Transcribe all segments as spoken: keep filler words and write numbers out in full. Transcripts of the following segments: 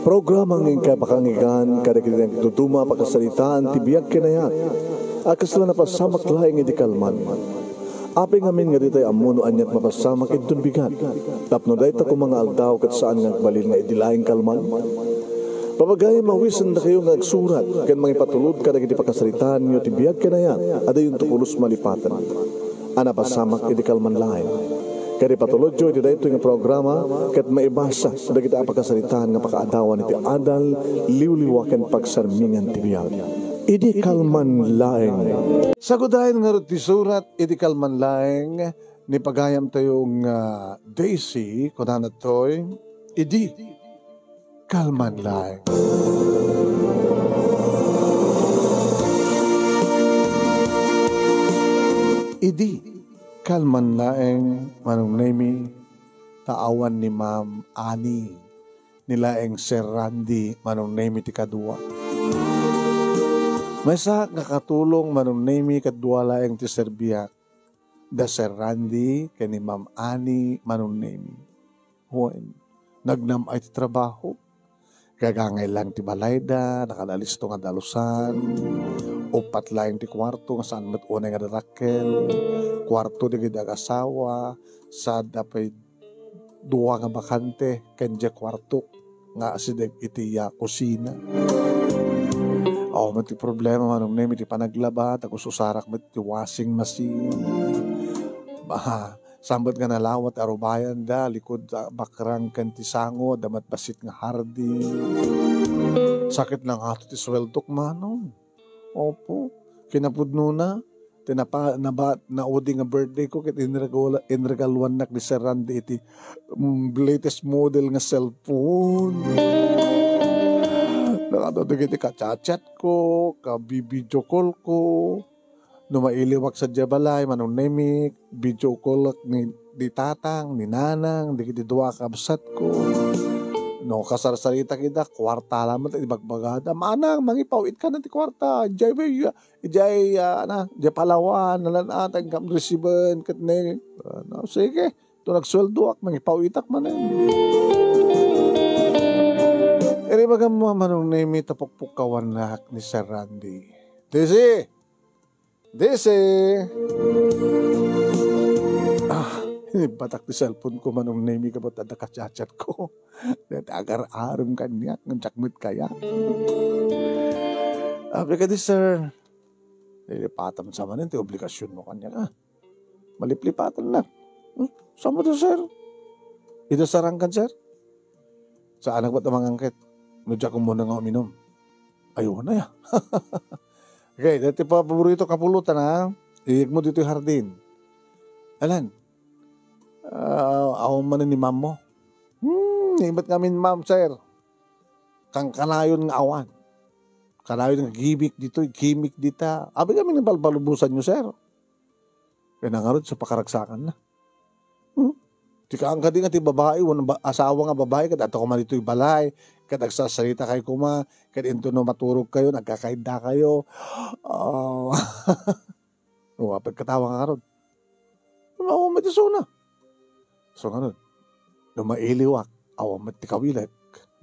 Programa nga inkay pakangigan kadagiti nagduduma a pakasaritaan ti biag ken ayat a kasla napasamak laeng idi kalman. Apay ngamin nga ditay ammo no aniat mapasamak inton bigat, tapno dayta koma nga aldaw ket saan nga agbalin nga idi laeng kalman? Papagayam, awisendakayo nga agsurat ken mangipatulod kadagiti pakasaritaanyo ti biag ken ayat a dayonto pulos malipaten a napasamak idi kalman laeng. Ket ipatulodyo iti daytoy nga programa ket maibasa dagiti a pakasaritaan nga pakaadawan iti adal, liwliwa ken pagsarmingan ti biag. Idi kalman laeng. Sagudayen ngarud ti surat, idi kalman laeng, ni pagayamtayo nga Daisy, kunana toy, idi kalman laeng. Idi kalman laeng, Manong Nemy, ta awan ni Ma'am Annie, ni laeng Sir Randy, Manong Nemy ti kadua. Maysa nga katulong, Manong Nemy, kadua laeng ti serbiak. Da Sir Randy ken ni Ma'am Annie, Manong Nemy. Wen, nagnam-ay ti trabaho. Gagangay laeng ti balayda, nakadalisto nga dalusan. Uppat laeng ti kuarto nga saan met unay nga darakkel. Kuarto dagiti agasawa, saanda pay dua nga bakante ken diay kuarto nga asideg iti, ah, kusina. Awan met ti problema, Manong Nemy, ti panaglaba, ta usarak met ti washing machine. Ba, saan met nga nalawa ti arubayanda, likud, ah, bakrang ken ti sango, adda met bassit nga hardin. Sakit na ngato ti sueldok, Manong. Opo. Kinapudnona, ti napa-, naba-, naudi nga birthday ko, ket inregala-, inregaluannak ni Sir Randy iti, mm, latest model nga cellphone. Nakadua dagiti ka-chat-chat ko, ka-video call ko. No mailiwak sadiay balay, Manong Nemy, video call ni, ni tatang, ni nanang, dagiti dua a kabsat ko. No kasarsaritak ida, kuarta laeng met ti ibagbagada. Manang, mangipaw-itka na ti kuarta. Diay, diay, ah, na, diay Palawan, nalan-atan kam resiben, ket ne, ano, sige. To nagsueldoak, mangipaw-itak manen. Iri bagam mo, Manong Nemy, ta pukpukkawannak ni Sir Randy. Desi! Desi! Ah, inibatak ti cellphone ko, Manong Nemy, gapu ta adda ka-chat-chat ko. Dayta agar-arem kaniak, ngem diak met kayat. Apay kadi, sir? Lilipatam sa manen ti obligasionmo kaniak, ah. Maliplipatannak. Hmm? Saan mo to, sir? Ita sarangkan, sir? Saanak met a mangangket. No diak umuna nga uminum. Ayuna ya. Okay, dati pa paborito kapulotan, ha? Iyegmo ditoy hardin. Alan, ah, awan man ni ma'am mo? Hmm, ibat ngamin ma'am, sir. Kangkanayon nga awan. Kanayon nga gimik ditoy, gimik dita. Abi kami nga balbalubosan nyo, sir. Kaya nangarod sa pakaragsakan na. Hmm? Ti kaan kadi nga ti babae, wen ba-, asawa nga babae, ket adda koma ditoy balay, ket agsasarita kayo koma, ket into no maturog kayo, nagkakaidda kayo. Ah, o, pagkatawa nga karon. Awan met isuna. So, ngarud, no mailiwak, awan met ti kawilek.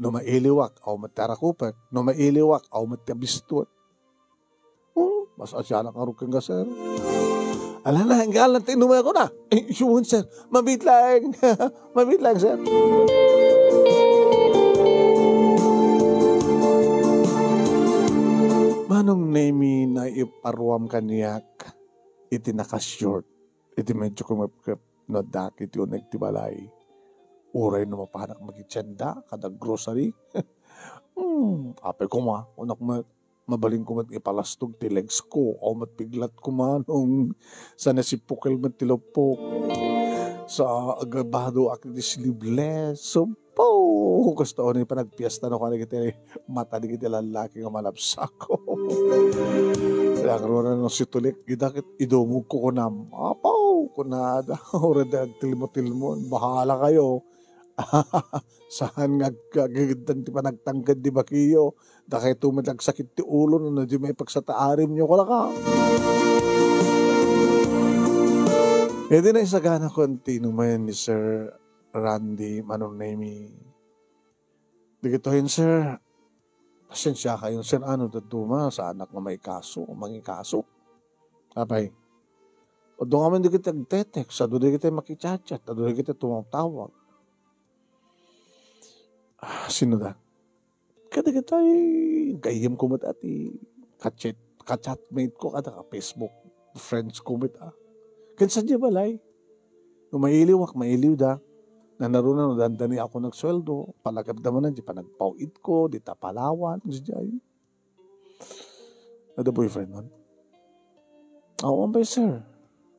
No mailiwak, awan met ti arakupek. No mailiwak, awan met ti abistuek. Oh, mas asyanak ngarud ken ka, sir. Ala na, enggal na ti inumayo ko na. Eh, sure, sir. Mabit lang. Mabit lang, sir. Manong Nemi, naiparuam kaniak iti naka-short, iti medyo kumepkep, no adda ket uneg ti balay. Uray no mapanak makitienda kada grocery. Hmm, apay koma, kunak met, mabalin ko met ipalastog ti legs ko, aw met piglat ko manong sa nasipukel met ti lupok. Sa agabado ak iti sleeveless. So, po, kasta unay panagpiesta no kadagiti mata dagiti lallaki nga malabsako. Langruna no situlik, ida ket idumog ko kunam. Apaw, kunada, uray da agtilmo-tilmon. Bahala kayo. Saan nga ag-, agigiddan ti panagtangked di bakiyo? Dakayto met agsakit ti ulo no di maipagsataarimyo, kunaka. Idi naisagana ko ti inumen ni Sir Randy Manong Nemi, Dagitoyen, sir, pasensiakayon, sir, a no dadduma, saanak nga maikaso, mangikaso. Apay, adu ngamin dagiti agte-text, adu dagiti makichat-chat, adu dagiti tumawtawag. Ah, sino da? Kadagitoy gayyemko met a ti kachat-, ka-chatmate ko kada ka-Facebook friends ko met a. Ken sadiay balay. No mailiwak, mailiwda. Nanaruna no dandani ako nagsueldo, palagabda manen ti panagpaw-itko, dita palawan, sadiay. Adda boyfriend man? Awan pay, sir.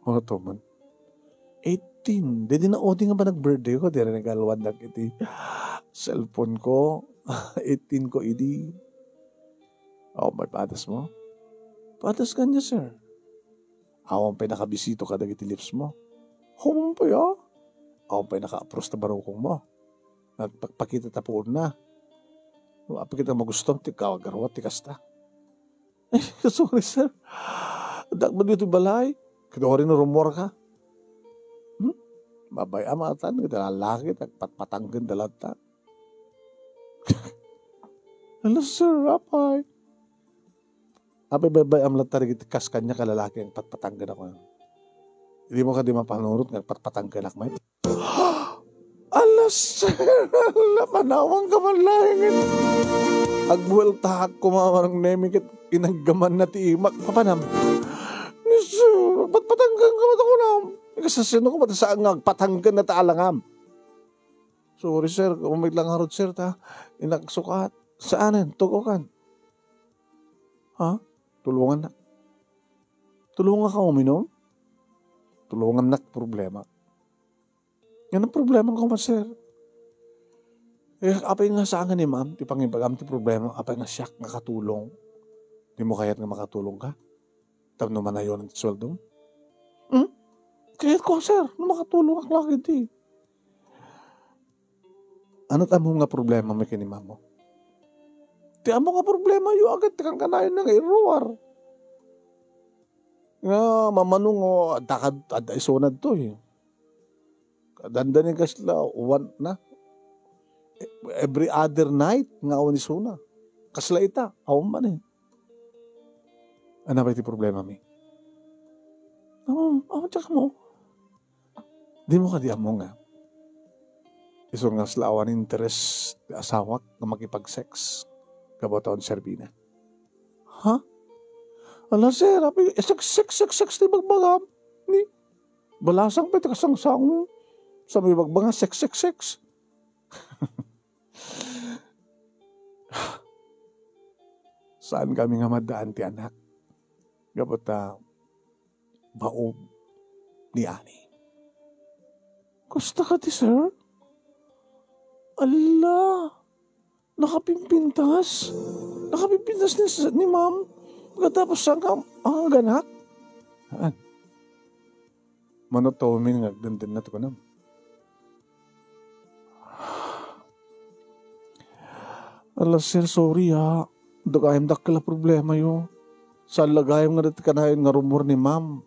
Ano to man? Eighteen. Di, di na odi nga ba nag-birthday ko? Di rin nagaluan iti cellphone ko. Eighteen ko idi. Awan pay padas mo? Padas kanya, sir. Awan pay nakabisito kadagiti lips mo? Awan pay, ah. Awan pay naka-approach ta barukong mo? Nagpakpakita ta puon na. Apay kita magusto ti kagaruat ti kasta. Sorry, sir. Dakbad iti balay. Kidori no rumor ka. Hmm? Babay amatan, iti lalaki, nagpatpatangken da latta. Hello, sir, apay. Apay babay amlatta dagiti kas kaniak a lalaki nga patpatangken ako. Dimo kadi mapanunot nga patpatangkenak met? Ala, sir, ala, panawang ka man laengen. Agbueltaak koma manong nemi ket inaggamanna ti imak. Papanam? Ni, sir, patpatangken ka met ako nam. Ikasasino ko met saan nga agpatangken na ta alangam? Sorry, sir, umay lang ngarud, sir, ta inaksukat. Saanen? Tugokan. Ha? Tulungannak. Tulongak a uminom? Tulongannak problema. Ngano problema ko man, sir? Eh, apay nga saan nga ni ma'am, ti pangibagam ti problema, apay nga siak nga katulong. Di mo kayat nga makatulong ka? Tapno manayon ti sueldom? Hmm? Kayat ko, sir, no makatulong ak lagi di. Ano ti ammo nga problema mi ken ni ma'am mo? Ti ammo nga problema yo, agad ti kankanayon na nga iruar. Nga mamano nga adda kad-, adda isuna ditoy. Dandani kasla, one na. Every other night nga awan isuna. Kasla ita, awan man eh. Ano ba iti problema mi? Ano, ano, check mo? Di mo kadi ammo nga isu nga sla awan interes ti asawak nga makipag-sex gapu ta awan serbina. Ha? Ala, sir, apay, eh, sex, sex, sex, sex ti bagbagam. Ni, balasang pa ti kasangsango. Sa may bagbanga, sex, sex, sex. Saan kami nga maddaan ti anak? Gapu ta baog ni Ani. Kasta kadi, sir? Ala, nakapimpintas? Nakapimpintas ni, ni ma'am? Pagkatapos saan ka, ah, aganak? Haan. Mano ta umin nga agdendennat kunam? Ala, sir, sorry, ha. Dagayem dakkel a problema yo. Saan la gayam nga dati kanayon nga rumor ni ma'am.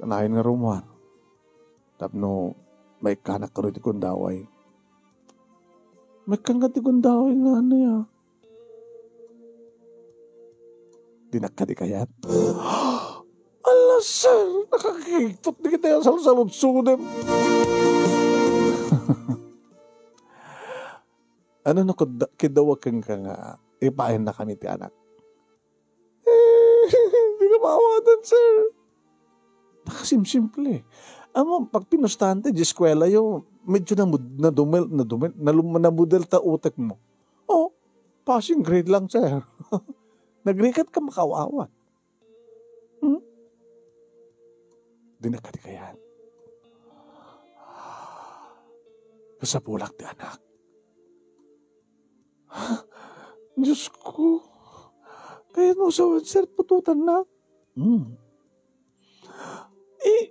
Kanayon nga rumor. Tapno maikkanak karo iti gundaway. Maikkan ka ti gundaway nga ano ya? Dinak kadi kayat? Ala, sir, nakakigtot di kita salsaludsodem. Ano no kidda-, kidawag kenka nga ipaayannakami ti anak? Eh, di ka maawatan, sir. Nakasimsimple. Amo, pag pinustante, di eskwela yo, medyo namud-, nadumel, nadumel, nalum-, namudel ta utek mo. Oh, passing grade lang, sir. Nagrikat ka makaawat. Hmm? Di na kadi kayat. Kasapulak ti anak. Diyos ko. Kayat mo sawen, sir, pututan na. Hmm. Eh,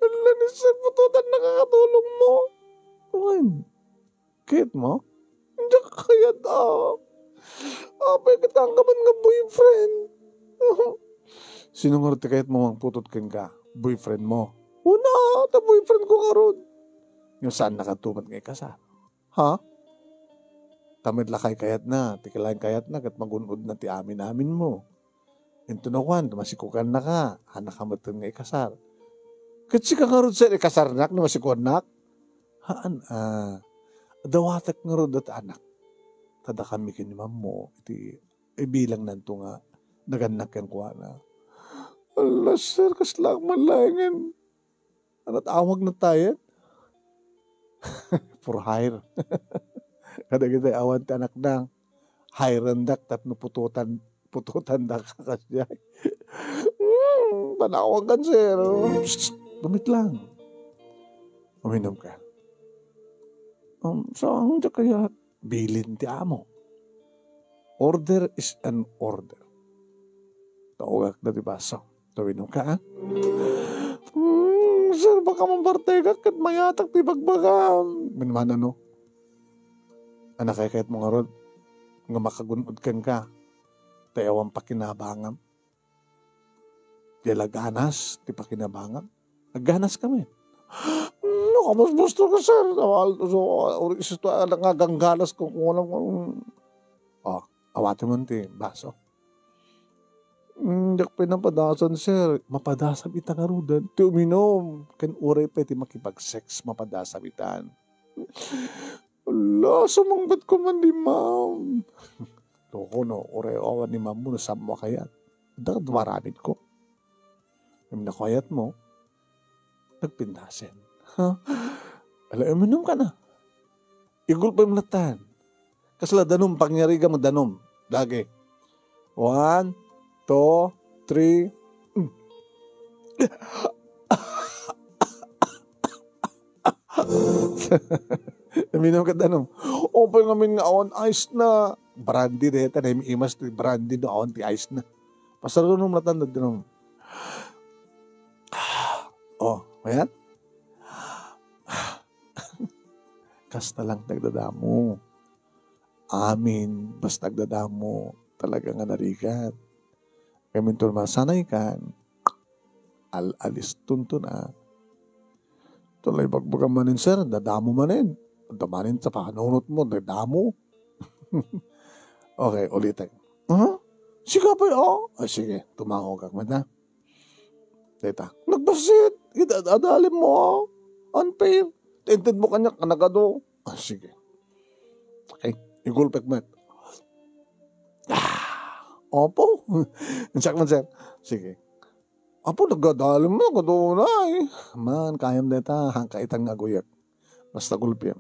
ala ni sir, pututan na kakatulong mo. Wen, kayat mo? Diak kayat, ah. Apay, kita ka man nga boyfriend. Sino nga ti kayat mo mangputot kenka? Boyfriend mo? Una, ta boyfriend ko ngarud. Ngem saannaka met nga ikasar. Ha? Ta met la kaykayatna, ti kalaing kayatna ket magun-odna ti amin-aminmo. Inton no kuan, masikogannaka, haannaka metten nga ikasar. Ket sika ngarud, sir, ikasarnak no masikogannaka? Haan, a, dawatek ngarud dayta anak. Ta dakami ken ni mammo, iti ibilangnanto nga nagannak kenkuana. Ala, sir, kasla ak malaengen. Anat awag na tayo? For hire. Kadagiti awan ti anakna, hirendak tapno putotan, putotandak kasiay. Hmm, panawangan, sir. Psst, psst, gumitlang. Uminom ka. Um, saan ka kayat? Bilin ti amo. Order is an order. Taugak na ti baso. Tawinom ka, ha? Hmm, sir, baka mambartekak ket mayatak ti bagbagam. Minmana, no? Anakay kayat mo ngarud nga makagun-od kenka, ta awan pakinabangam. Diay la ganas ti pakinabangam. Agganas kami. No, kamusbusto ka, sir. Awal, so, uri isu to, ah, nga ganggalas ko, kung alam ko, mm. Oh, awaten mo ti baso. Mm, diak pinapadasan, sir. Mapadasam ita ngaruden. Ti uminom. Ken uray pay ti makipag-sex, mapadasam itan. Ala, sumangpet ko man di ma'am. Toko no, uray awan ni ma'am mo, no, saan mo kayat? Dak, dumaramid ko. Ngem no kayat mo, nagpindasen. Ha? Ala, uminom ka na. Igulpem latan. Kasla danum, pangyarigan mo danum. Dagi. One, two, three. Mm. Uminom ka danum. Apay ngamin nga awan ice na. Brandy deta, naimas ti brandy no awan ti ice na. Pasarunom latan danum. Oh, ayan. Kasta lang nagdadamo. Amin, basta agdadamo, talaga nga narigat. Kami inton masanay kan, al-, alistonton a. Tulay bagbagam manen, sir, dadamo manen. Adda manen sa panunot mo, dadamo. Okay, ulitek. Ha? Sika pay, oh? Ah, sige, tumangog ak, mata. Dayta, nagbassit. Ket ad-, adalim mo, ah. Unfair. Inted mo kaniak, nagadu. Ah, sige. Okay. Igulpek met. Ah, opo. Insak man, sir. Sige. Apo, nagadalim mo, nagadu na, eh. Man, kayam dayta, hangka itan nga aguyek. Basta gulpem.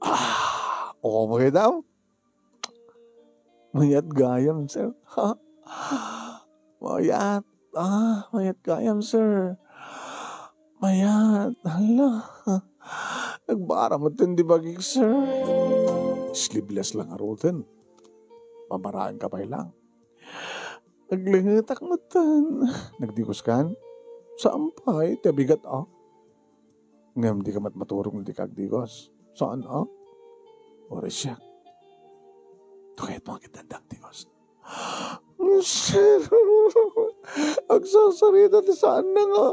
Ah, o, makita mo? Mayat gayam, sir. Ha? Mayat. Ah, mayat gayam, sir. Mayat. Hala. Nagbara met ti bagik, sir. Sleeveless lang aruten. Pabaraen ka pay lang. Naglengetak met ten. Nagdigos kan? Saan pay, ti abigat, ah. Ngem di ka met maturog no di ka agdigos. Saan, a? Uray siak. Tukayat mo nga kitdan ti agdigos. Sir, agsasarita ti saan na nga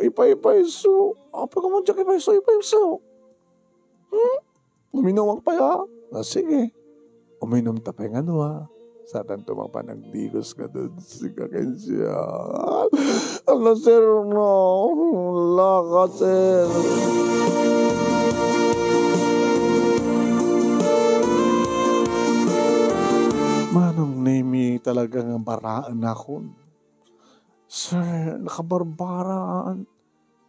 ipaypayso. Apo ka mo diak ipayso, ipayso. Hmm? Uminom ak pay, a? Ah, sige. Uminom ta pay nga dua. Saanto mapan agdigos nga dua, sika ken siak. Ala, sir, no. Ala ka, sir. Manong Nemi talaga nga baraen akon. Sir, nakabarbara.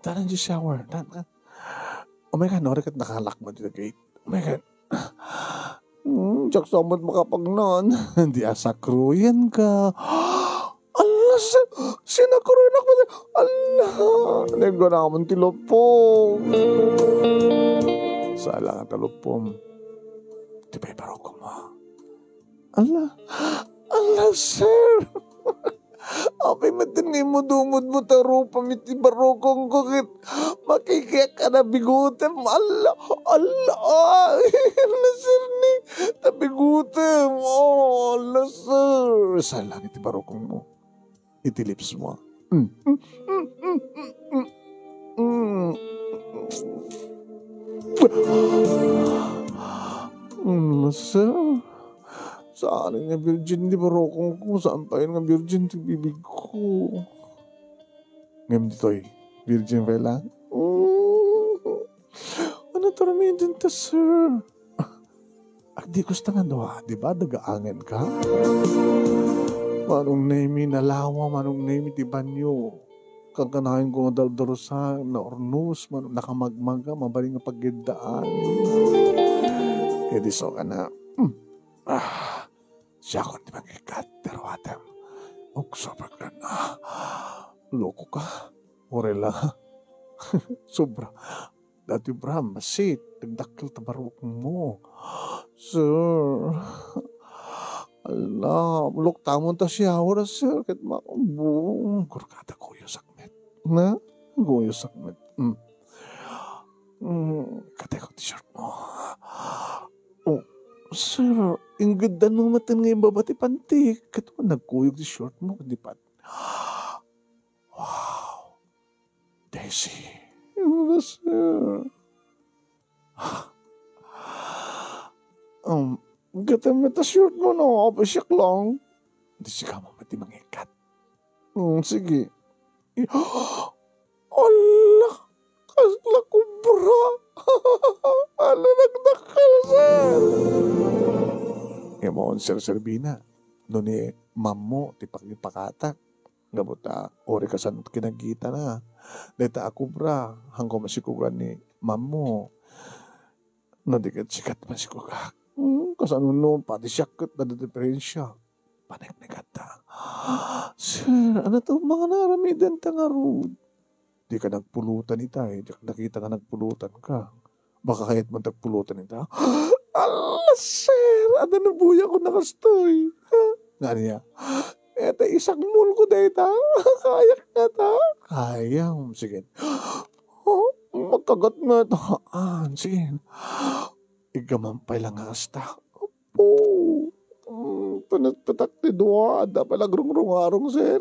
Tan, diay shower. Tan, tan. Oh my God, no, ket nakalak mo dita gate. Oh my God. Hmm, diak sa met makapagnan. Di asakruyan ka. Ala, si, sinakruyan ako. Ala, naganaman ti lupong. Saan lang ang talupong. Di ba iparoko mo? Ala, ala, sir. Apay met nga imudumod mo ta rupam iti barokongko ket makikiak a nabigutem. Ala, ala, ay, ala, sir, ni, nabigutem. Oh, ala, sir. Saan lang iti barokong mo? Iti lips mo. Mm. Mm, sir, saan nga virgin ti barukongko, saan pay nga virgin ti bibigko. Ngem ditoy, virgin pay laeng. Mm. Ano ti aramidenta, sir? Agdi kasta nga dua, di ba, daga angen ka? Manong Nemi, nalawa, Manong Nemi, ti banyo. Kankanayon ko nga daldalusan, naurnos, man-, nakamagmaga, mabalin nga paggeddaan. Idi so ka na, hmm. Ah, siakon ti mangikkat, pero atem. Ug sobra ka na. Loko ka. Orela. Sobra. Dati, Bram, masit, nagdakkel ta barukongmo. Sir, ala, loktamon ta shower, sir, ket makubong. Kurkada, kuya sakmet. Na? Kuya sakmet. Mm. Mm, kateko ti short mo. Oh, sir, inggeddan mo maten nga imbaba ti pantik. Ket nagkuyog ti short mo, di pa. Wow. Desi. Yes, sir. Um, gatam met a short mo, no? Apay siak lang. Di sika mo met ti mangikkat. Hmm, sige. I-, ala, kasla kubra. Ala, nagdakkel, sir. Imon, Sir Servina. No ni mammo ti pakipakatak. Gapu ta, uri kasano kinagitana. Dayta a kubra, haanko masikugan ni mammo. No di ket sika ti masikugak. Hmm, kasano no, pati siak ket adda diferensia. Paneknekanta. Sir, ano to mga naramidenta ngarud? Di ka nagpulutan ita, eh. Diak nakita nga nagpulutan ka. Baka kayat mo tagpulutan ita? Ala, sir! Adda nabuya ko nakastoy. Nga niya? Eta, isakmol ko dayta. Kayak nga ta. Kayam. Sige. Oh, magkagat nga ta. Ah, sige. Igaman pay lang nga kasta. Apo. Mm, pinatpatak ti dua. Adda pay lagrungrungarong, sir.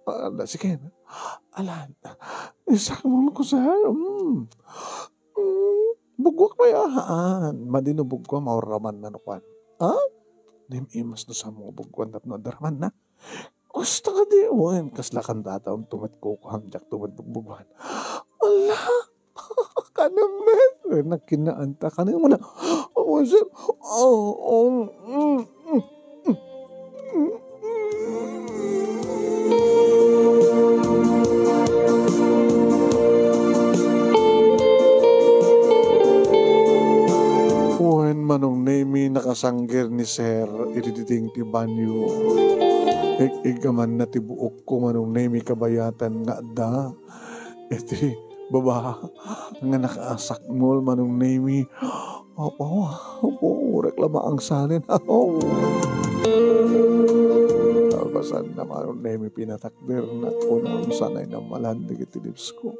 Ala, sige. Alan, isakmol ko, sir. Mm. Mm, bugwak pay, ah. Madi no bugwa, mauraman na no kwan. Ha? Nim-imas no sa mga bugwan tapno adraman na. Gusto ka di, wen, kasla kan dataon tumet kukuham, diak tumet bugbuguan. Ala! Kanam met! Nagkinaan ta, kanam mo na. Oh, sir. Oh, oh, mm, mm, mm. Wen, Manong Nemi, nakasangger ni Sir iti diding ti banyo. Ik-igamanna ti buokko, Manong Nemi, kabayatan nga adda iti baba nga nakaasakmol, Manong Nemi. Apo, apo, uray la maangsanen. Apo. Kalpasan na, Manong Nemi, pinatakdernak, kunam sanay namalan dagiti lips ko.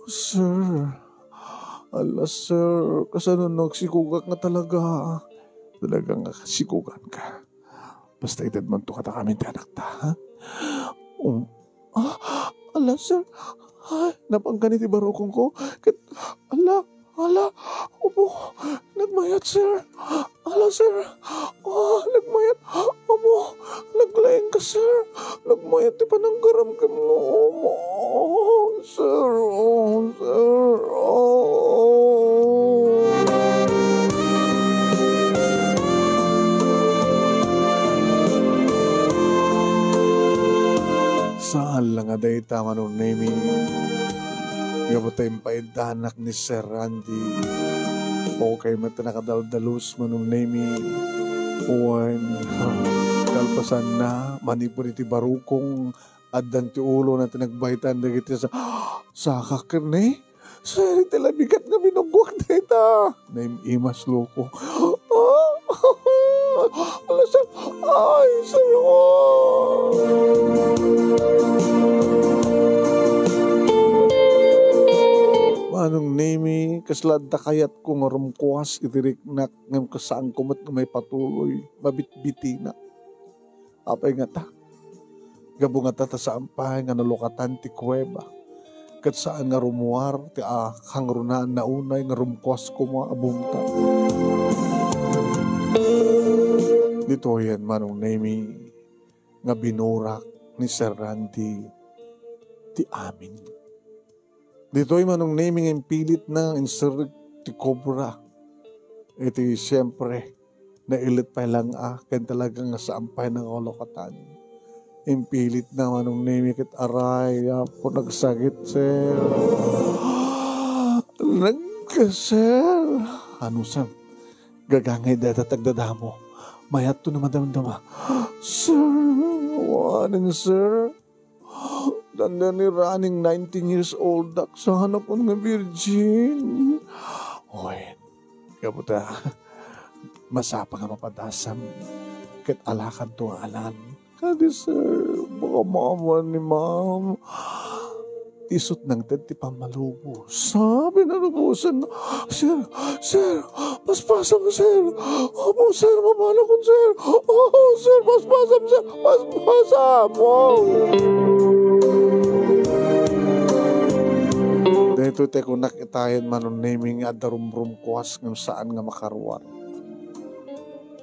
Sir, ala, sir, kasano no agsikugak nga talaga? Talaga nga sikugan ka. Basta itedmonto kadakami ti anakta, ha? Um, ah, ala, sir. Ay, napangan iti barukongko. Ket, ala, ala, opo, nagmayat, sir. Ala, sir. Ah, nagmayat. Opo, naglaing ka, sir. Nagmayat ti pananggaram kenmo. Opo, sir. Oh, sir. Oh. Saan la nga dayta, Manong Nemi. Gapu ta impaiddanak ni Sir Randy. Okay met ti nakadaldalus, Manong Nemi. Wen, kalpasanna, manipud iti barukong, addan ti ulona ti nagbaytan dagiti sa-, sakak ken ni Sir, iti labigat nga binugwak dayta. Naim-imas, loko. Ah! Ala, sir. Ay, sir. Manong Nemi, kasla adda kayatko nga rumkuas iti riknak ngem kasaanko met nga maipatuloy, mabitbitina. Apay ngata? Gapu ngata ta saan pay nga nalukatan ti kuweba, ket saan nga rummuar ti, a, kangrunaan na unay nga rumkuas koma a bumtang. Ditoyen, Manong Nemi, nga binurak ni Sir Randy ti amin. Ditoy, Manong Nemi, nga impilitna nga inserrek ti kobra. Iti siempre, nailet pay lang a, ken talaga nga saan pay nangalukatan. Impilitna, Manong Nemi, ket aray, Apo, nagsakit, sir. Nagka, sir. Ano, sir? Gagangay dayta ti agdadamo. Mayatto no madamdama. Sir, awanen, sir. Dandani running nineteen years old, dak sanakon nga virgin. Oy, gapu ta, masapa nga mapadasam, ket alakanto nga alan. Kadi, sir, baka maawan ni ma'am. Isut' nangted ti pammalubos. Sabi na lubusan, "Sir, sir, paspasam, sir. Opo, sir, mabalakon, sir. Oo, sir, paspasam, sir. Paspasam." Oh. Daytoy ti kunak itayen, Manong Nemi, nga adda rumrumkuas ngem saan nga makaruar.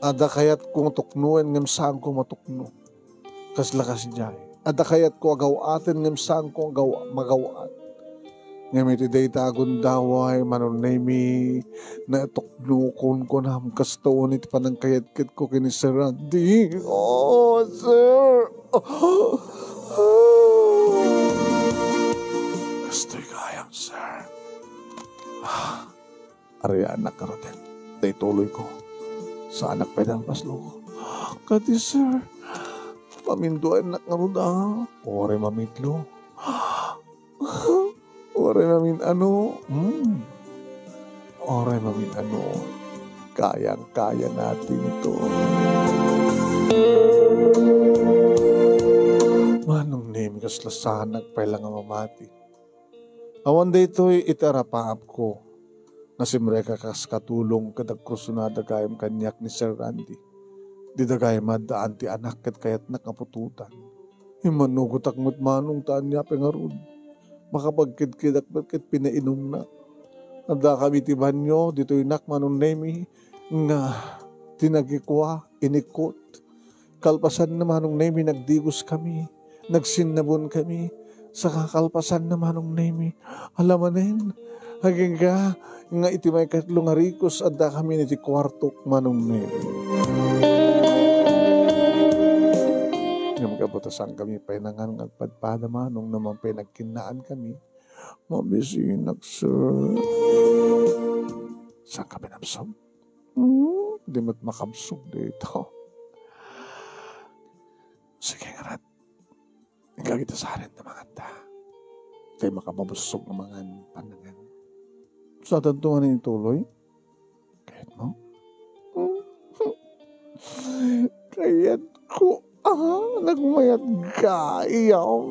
Adda kayatko nga tuknoen ngem saanko matukno. Kasla kasdiay. Adda kayatko a gaw-aten ngem saanko a gaw-, magaw-at. Ngem iti dayta a gundaway, Manong Nemi, natuknokon kunam kasta unay ti panangkayatkayatko ken ni Sir Randy. Oh, sir! Kastoy gayam, sir. Ariannak ngaruden, daytoy tuloyko. Saanak pay dayta a paslo. Kadi, sir, maminduaennak ngarud a. Uray mamitlo. Uray mamin-ano. Hmm. Uray mamin-ano. Kayang-kaya natin to. Manong Nemi, kasla saanak pay lang a mamati. Awan daytoy iti arapaapko nga simrek a kas katulong ket agkursunada gayam kaniak ni Sir Randy. Dida gayam addaan ti anak ket kayatnak a putotan. Immanugotak met, Manong, ta ania pay ngarud? Makapagkedkedak met ket pinainumnak. Addakami iti banio, ditoynak, Manong Nemi, nga tinagikua, inikot. Kalpasanna, Manong Nemi, nagdigoskami, nagsinnabonkami, saka kalpasanna, Manong Nemi, ala manen, agingga nga iti maikatlo nga rikos, addakami iti kuartok, Manong Nemi. Ngem gapu ta saankami pay nangan nga agpadpada, Manong, no man pay nagkinnaankami, mabisinak, sir. Saanka pinabsog? Hmm, di met makabsog dayta. Sige, ngarud. Inka dita saren ta manganda. Tay makababsog nga mangan, panangan. Saanto nga ituloy? Kayatmo? Kayatko. Ah, nagmayat gayam.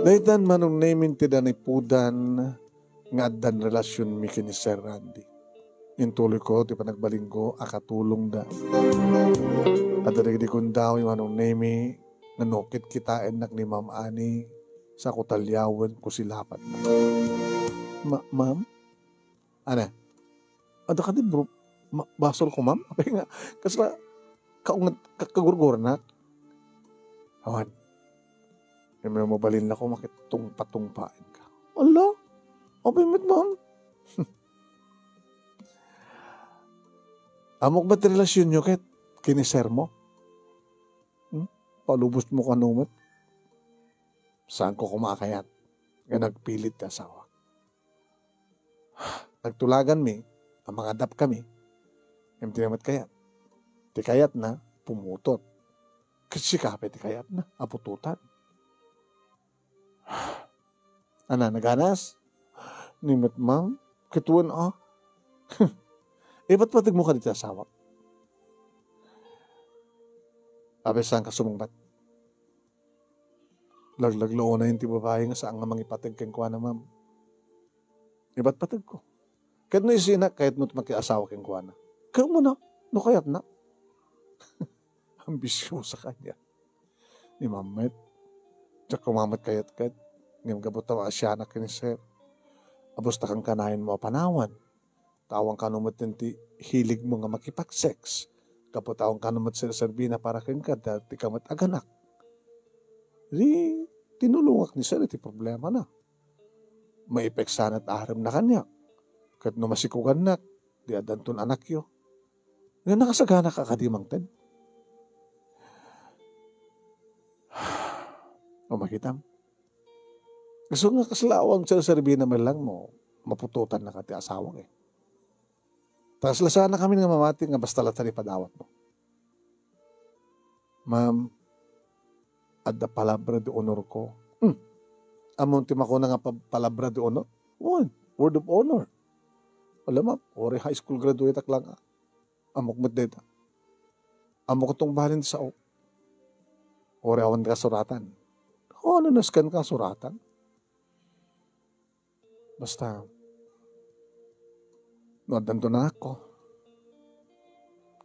Daytan, Manong Nemi, ti naipudan nga addan relasionmi ken ni Sir Randy. Intuloyko ti panagbalinko a katulongda. Adda dagiti gundaway, Manong Nemi, nga no kitkitaennak ni Ma'am Annie, sako taliawen, kusilapanna. Ma-, ma'am? Ana? Adda kadi bro-, ma-, basolko, ma'am? Apay nga, kasla, kaunget, ka-, kagurgurnak? Awan. Ngem no mabalinko, makitungpa-tungpaenka. Ala? Apay met, ma'am? Ammok met ti relasionyo ket ken ni sir mo? Hmm? Palubosmo kano met? Saanko koma a kayat nga nagpilit ti asawak. Nagtulaganmi a mangadapkami. Ngem dina met kayat. Ti kayatna, pumutot. Ket sika pay ti kayatna a putotan. Ana, naganas? Ni met, ma'am, ket wen a. Ipatpategmo kadi ti asawak. Apay saanka sumungbat? Laglaglaonayen ti babai nga saan nga mangipateg kenkuana, ma'am. Ipatpategko. Ket no isina, kayatmo ti makiasawa kenkuana. Kayatmo na, no kayatna. Ambisyosa kaniak. Ni Ma'am met, diak koma met kayat ket, ngem gapu ta maasianak ken ni Sir. Abus ta kankanayon mo a panawan. Ta awan kano met ti hiligmo nga makipag-sex. Gapu ta awan kano met serserbina para kenka, ta dika met aganak. Di, tinulongak ni Sir iti problemana. Maipeksa met aremna kaniak. Ket no masikugannak, di addanton anakyo. Nga nakasagana ka kadi mangted. O makitam. Isu nga kasla awan serserbina met lang no maputotan na ka ti asawak eh. Ta kasla saan a kami nga mamati nga basta latta ti padawatmo. Ma'am, adda palabra de honor ko. Hmm. Ammom ti makuna nga pa-, palabra de honor? Wen, word of honor. Wala, ma'am. Uray high school graduate ak lang, ah. Ammok met dayta. Ammok tungbalin ti sao. Uray awan kasuratan. O, ano nasken kasuratan? Basta, no addanto anakko,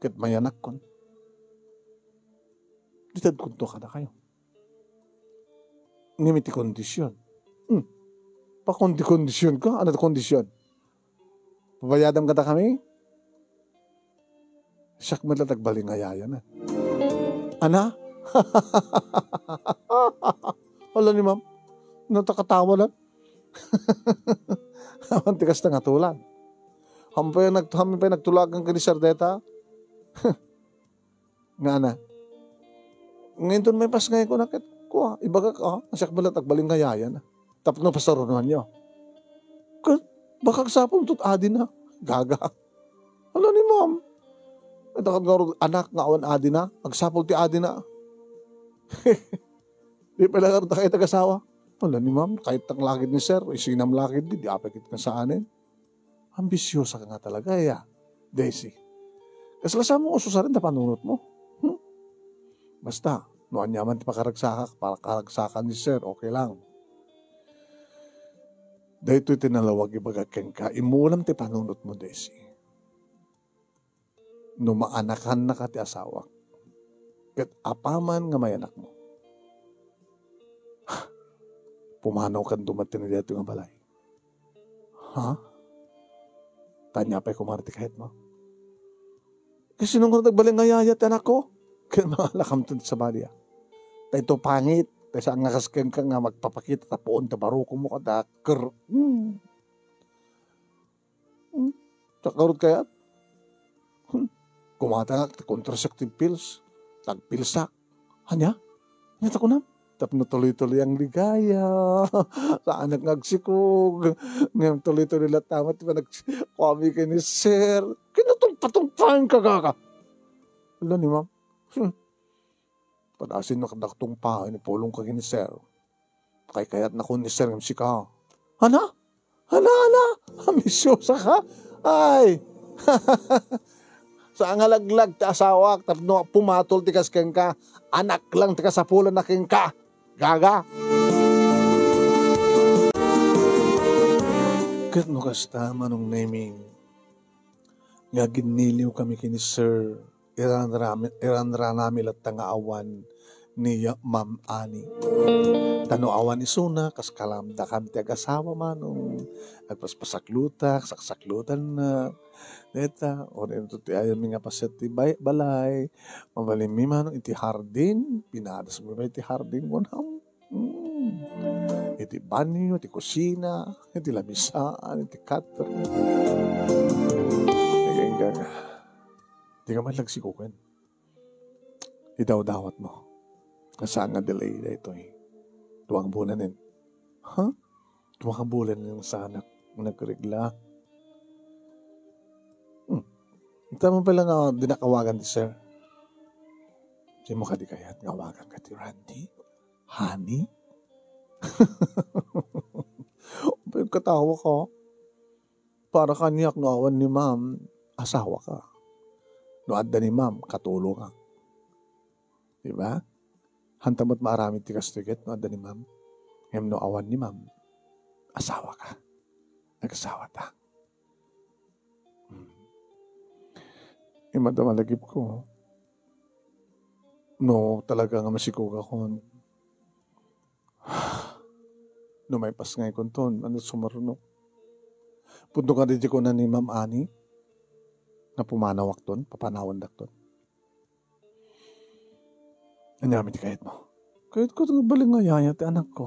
ket mayanakkon, itedkonto kadakayo. Ngem iti kondisyon. Hmm. Pakondi-kondisyon ka? Ano ti kondisyon? Pabayadam kadakami? Siak met latta agbalin nga yaya na. Ana? Hala ni ma'am. Natakatawa lang. Awan ti kasta nga tulag. Hampay nag-, hampay nagtulagan ka ni Sir deta. Nga ana. Ngayon ton may pas nga ikaw na ket, kua, ibagak, ah, siak met latta agbalin nga yaya na. Tapno pasarunoanyo. Ket, baka agsapul to adi na. Gaga. Hala ni ma'am. Ita ket ngarud anak nga awan adi na. Agsapul ti adi na. Di pay la ngarud a kayat agasawa. Hala ni ma'am, kayat tak lakid ni sir. Isinam lakid di, di apay ket nga saanen. Ambisyosa ka nga talaga, ya, Daisy. Kasla saan mo ususarin ta panunotmo? Hmm? Basta, no aniaman ti pakaragsakak, pakaragsakan ni sir, okay lang. Daytoy ti nalawag ibagak kenka, imulam ti panunotmo, Daisy. No maanakannaka ti asawak, ket apaman nga mayanakmo, pumanawkanto met ti daytoy nga balay. Ha? Ania pay koma ti kayatmo? Ket sino nga nagbalin nga yaya ti anakko? Ket maalakamto ti sabali, a. Daytoy pangit, ta saan nga kas kenka nga magpapakita ta puon ti barukomo kada ker-, hmm. Hmm? Diak ngarud kayat. Hmm? Kumatangak ti contraceptive pills. Nagpilsak. Ania? Ania ta kunam? Tapno tuloy-tuloy ang ligaya. Saanak nga agsikog. Ngem tuloy-tuloy latta met ti panag-, kuami ken ni sir. Kinatungpatungpaen ka, gaga. Hala ni ma'am. Hmm. Padasin nakadaktung pa, inipulong ka ken ni sir. Kaykayatnakon ni sir ngem sika. Ana? Ana, ana? Ambisyosa ka? Ay! Saan nga laglag ti asawak tapno pumatol ti kas kenka. Anak lang ti kasapulanna kenka. Gaga! Ket no kasta, Manong Neming, nga aginniliw kami ken ni Sir, iranrami-, iranranami latta nga awan ni ya-, Ma'am Ani. Ta no awan isuna, kas kalamdakam ti agasawa, Manong. Agpaspasaklutak, saksaklutanna. Deta, o rin to ti ayanmi nga paset ti bay-, balay. Mabalinmi, Manong, iti hardin. Pinadasmi pay ti hardin, kunam. Hmm. Iti banyo, iti kusina, iti lamisaan, iti katro. Nagenggang. Di ka man nagsikukan. Idawdawat mo. Saan nga delay daytoy? Duang bulanen. Ha? Duang bulanen nga saanak nagregla. Hmm. Ita mo pala nga di nakawagan ti sir. Di mo kadi kayat nga awagan ka ti Randy? Honey? Pagkatawa ka. Para kaniak no awan ni ma'am, asawa ka. No adda ni ma'am, katulongak. Di ba? Hanta met maaramid ti kastoy ket no adda ni ma'am. Ngem no awan ni ma'am, asawa ka. Nagasawa ta. Imadama lagipko. No, talaga nga masigugakon. No maipasngaykonton, ano sumarunok? Pudno nga di kuna ni Ma'am Ani, nga pumanawakton, papanawandakton. Ania met ti kayatmo? Kayatko ti mabalin nga ayat ti anakko.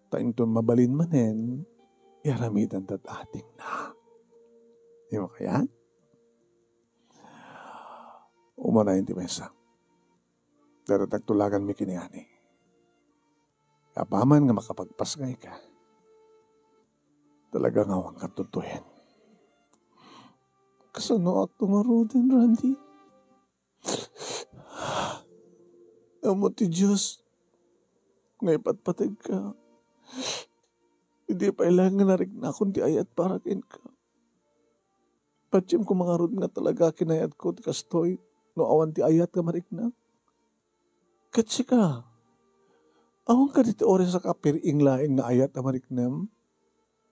Ta inton mabalin manen, iaramidan dat ating na. Di mo kaya? Umanayon ti maysa. Daratak tulaganmi ken ni Ani. Apaman nga makapagpasngayka, talaga nga awan ka tutuyen. Kasanoak to ngaruden, Randy? Ammo ti Dios nga ipatpategka. Idi pay laeng nga nariknakon ti ayat para kenka. Patiem koma ngarud nga talaga kinayatko ti kastoy no awan ti ayat nga mariknak. Ket sika, awan kadi ti oras a kapir-ing laeng nga ayat a mariknam?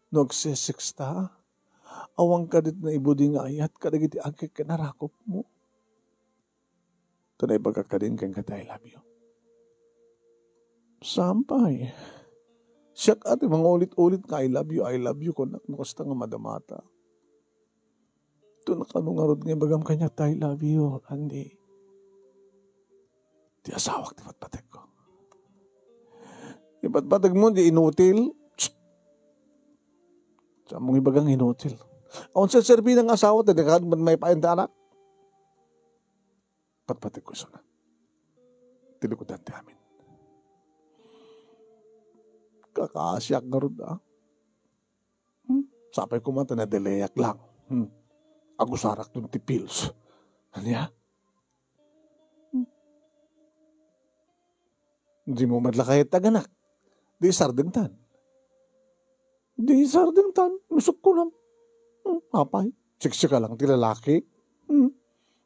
No agseseksta, awan kadi ti naibudi nga ayat kadagiti agkikinarakopmo? Ta naibagak kadin kenka ti I love you. Saan pay. Siak a ti mangulit-ulit nga I love you, I love you, kunak no kasta nga madamata. Ito nakano ngarud nga ibagam kaniak ti I love you, Randy. Ti asawak ti patpategko. Ti patpategmo, di inutil. Psst! Saan mong ibagang inutil? Awan sa serbi ng asawa, ta di ka man maipain ti anak. Patpategko isuna. Ti likudan ti amin. Kakaasiak ngarud, ah. Hmm? Sapay koma ta nadelayak lang. Hmm. Agusarak ton ti pills. Ania? Hmm. Di mo madla kayat ti aganak. Di isardengtan. Di isardengtan. Misukkulam. Hmm, apay. Siksika lang ti lalaki. Hmm.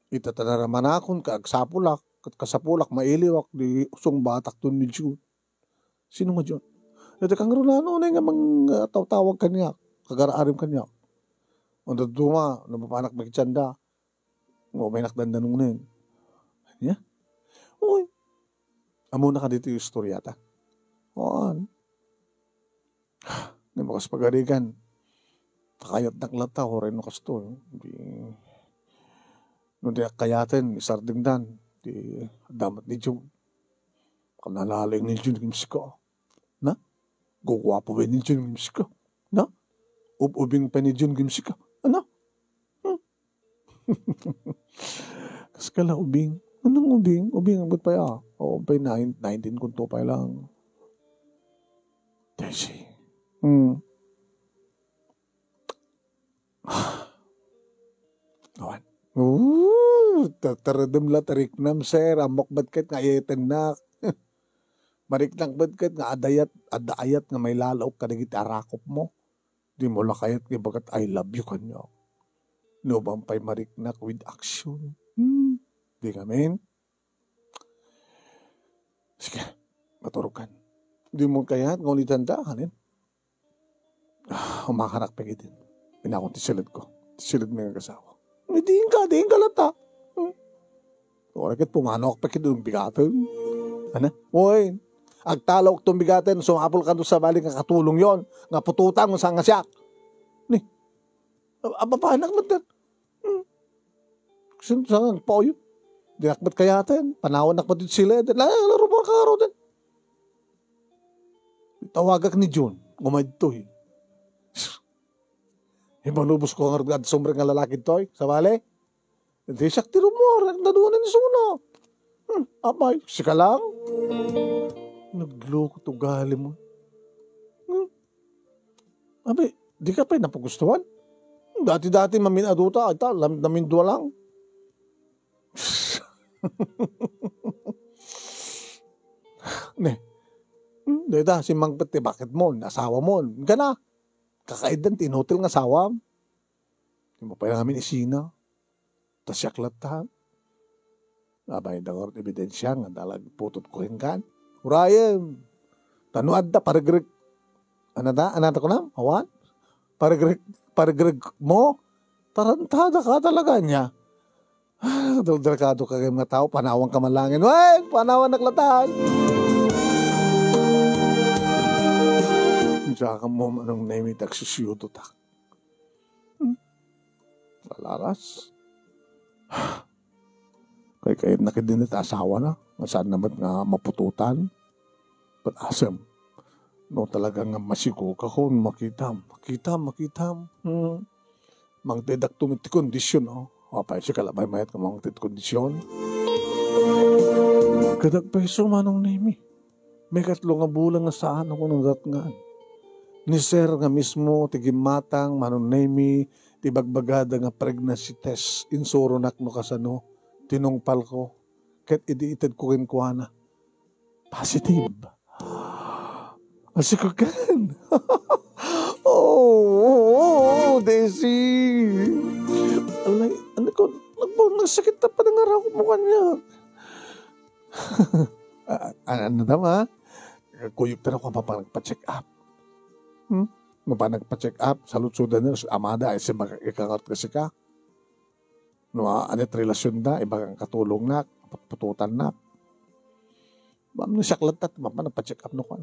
Ita ta naramanakon ka agsapulak. Ket kasapulak mailiwak di sungbatak ton ni June. Sino nga June? Dati kang Rolano, unay nga mang, ah, tawtawag kaniak, kagar-arim kaniak. Unda duma, napapanak makitsianda. Nga umaynak dandanong na yun. Ania? Uy. Amo na ka dito yung istorya ta. Oan. Ni bakas pagarigan. Takayat na klata, oray no kasto. Di, no di kayaten, isardengdan. Di, damat ni June. Kanalaling ni Jun Gimsika. Na? Guguwapo ba ni Jun Gimsika? Na? Ub-ubing pa ni Jun Gimsika. Ano? Hmm? Kas ka lang ubing. Anong ubing? Ubing ang pa ya. Oo, pa nine, nineteen kung to pa lang. Tesi. Hmm. Awan. Ooh, tataradem la tariknam, sir. Ammok met ket nga ayatennak. Mariknak met ket nga adayat, adda ayat nga mailalaok kadagiti arakopmo. Di mo la kayat nga ibagat, "I love you," kaniak. Numan pay mariknak with action. Hmm. Di ngamin. Sige, maturog kan. Di mo kayat nga ulitan da, kanin? Ah, umakanak pa gid. Inakon ti siled ko. Ti siled mi nga asawa. Diin ka, diin ka latta. Hmm. Ora ket pumanoak pa ket bigaten. Ana? Oy, agtalawak ton bigaten, sumapul kanto sa bali nga katulong yon, nga pututan mo sa nga siak. Ni, a-, apapanak met ket. Hmm. Sino sa nga nagpaoy? Dinak met kayaten, panawan nak met ti siled. La, la, rumor ka nga ruden. Tawagak ni Jun, umaytoy. Imanubos ko nga rugad sumrek nga lalaki toy, sabali? Di siak ti rumor, nagdaduna ni Suna. Hmm, apay, sika lang? Nagloko to gali mo. Hmm? Abi, di ka pay napagustuhan? Dati-dati mamin-aduta, ita, lam-, namindua lang. Ne. Hmm, deta, si Mang Pete, bakit mo? Asawa mo. Gana. Kakaidan, ti inutil nga asawa. Di mo pa namin isina. Ta siak latta. Abay, dagor ebidensya nga dalag putotko kenkan. Urayem. Ta no adda, paregreg. Ano da? Ano da kunam? Awan? Paregreg, paregreg mo? Tarantada ka talaga niya. Ah, delikado ka kay mga tao, panawan ka man laeng. Ay, panawan naklatan. Diyan ka mo, Manong Nemi, tagsisiuto ta. Hmm? Alaras. Kay, kay nakidin iti asawa na. Nga saan naman nga mapututan. But asem, no talaga nga masigo ka kun makitam, makitam, makitam. Hmm. Mangtedak to met ti kondisyon, oh. Apay, sika labay mayat nga mangted kondisyon. Kadag pay so, Manong Nemi. May katlo nga bulan nga saan ako nadatngan. Ni Sir nga mismo, ti gimmatang, Manong Nemi, ti bagbagada nga pregnancy test, insuronak no kasano, tinungpal ko. Ket idi ited ko kenkuana, positive. Asiko ken. Oh, oh, oh, Desi. Alay, ano ko, nagpang nasakit na panangaraw mo kanya. Ah, ah, ano daw, ha? Kuyog ta na ko mapanagpa-check up. Hmm? Mapanagpa-check up, salutsudan na, amada, ay si ikangat kasi ka. No, ah, anit relasyon da, ibaga katulong na, pututan na. Ma'am, no siak latta, mapanagpa-check up no kwan.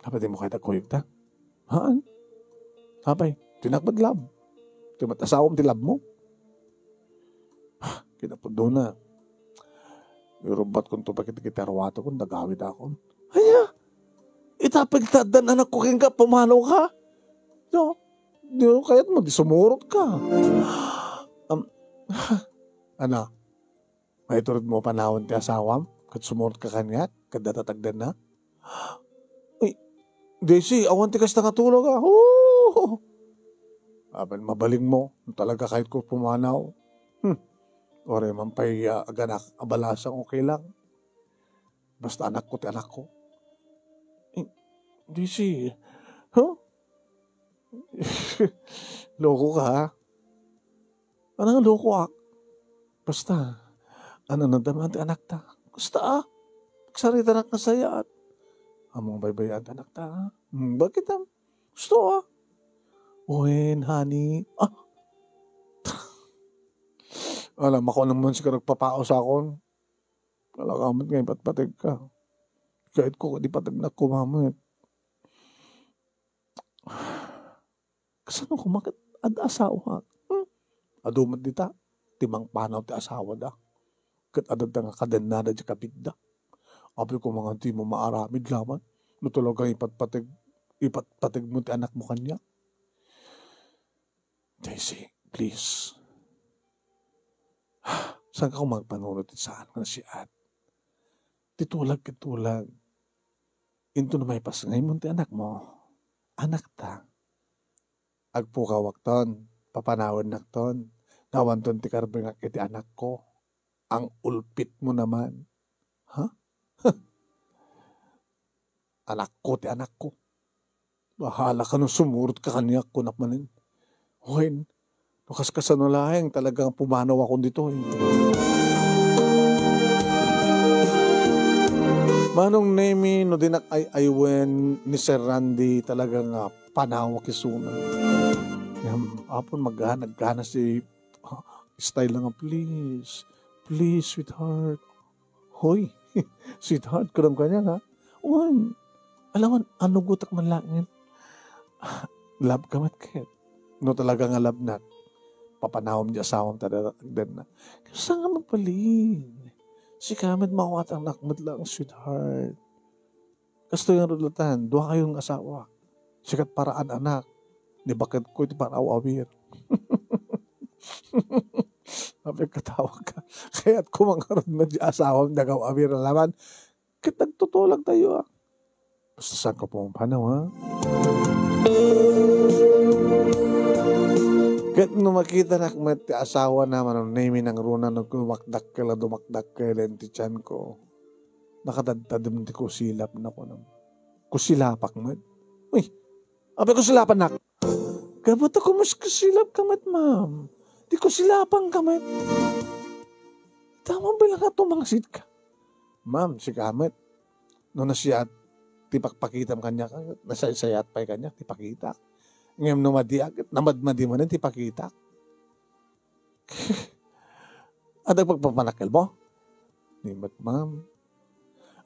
Dapat di mo kaya tagkuyog ta? Haan? Apay, ti nakbet lab. Ti met asawam ti lab mo. Kinapudno na. Irubbat kon to pakit iti arwato kon dagawid akon. Aya, ita pagtaddan anak ko kenka, pumanaw ka. No, no, kayat mo, di sumurot ka. Um, ana, maiturid mo panawan ti asawam, ket sumurot ka kaniak, ket datatagdan na. Ay, Daisy, awan ti kasta nga tulog, ah. Oo. Apan mabaling mo, no talaga kayat ko pumanaw. Hmm. Ore man pay, ah, aganak, abalasang okay lang. Basta anak ko ti anak ko. Eh, Daisy, huh? Loko ka, ha? Ano nga loko, ah? Basta, ano na daman ti anak ta? Basta, ah, agsarita na kasayat. Among baybayan ti anak ta, ah. Hmm, bakit, ah? Gusto, ah. Wen, honey. Ah. Alam, ako naman siguro nagpapaos akon. Alakamat nga ipatpateg ka. Kahit ko, di pateg na kumamit. Kasano ko maket ad asawa? Hmm? Adu met dita, ti mangpanaw ti asawa da. Ket adda nga kadennada di kabitda. Apay ko, mga di mo maaramid laman. No talaga ipatpateg, ipatpateg mo ti anak mo kanya. Daisy, please. Saan ka magpanunot ti saan nga nasiat? Ti tulag ket tulag. Into na maipasngaymo ti anak mo. Anak ta. Agpukawak ton, papanawennak ton, nga awan ton ti karbengak iti anak ko. Ang ulpit mo naman. Ha? Anakko ti anakko. Bahala ka no sumurot ka kaniak, kunak manen. Wen, no kaskasano laeng talaga nga pumanaw akon ditoy. Manong Nemi, no dinak ay-aywen ni Sir Randy, talaga nga panawak isuna. Ngem, apon maggana, naggana si style nga, "Please, please, sweetheart." Hoy, sweetheart, kunam kaniak, ha? Wen, alawan, anugotak man laeng. Ah, love ka met ket. No talaga nga love nak, papanawem di asawam ta datakden na. Saan nga mabalin? Sika met, maawatan nak met laeng, sweetheart. Kastoy nga rudlatan, dua kayo nga asawa. Sikat paraan anak. Ni bakit ko iti panaw-awir. Apay, katawa ka. Kayat ko mangarod met di asawam dagaw-awir a laman. Ket nagtutulag tayo, ah. Basta saan ka pumapanaw, ha? Ket no makitanak met ti asawa na, Manong Nemi, nangruna no kumakdakkel a dumakdakkel ti tiyan ko. Nakadadtadem ti kusilap na kunam. Kusilapak met. Uy, apay kusilapannak? Gabata kumus kusilap ka met, ma'am. Di kusilapan ka met. Tama ba lang nga tumangsit ka? Ma'am, sika met. No nasiyat, ti pakpakitam kaniak, nasaysayat pay kaniak, ti pakita. Ngem no madiak, namadmadi manen ti pakita. Adda pagpapanakkel mo? Ni met, ma'am.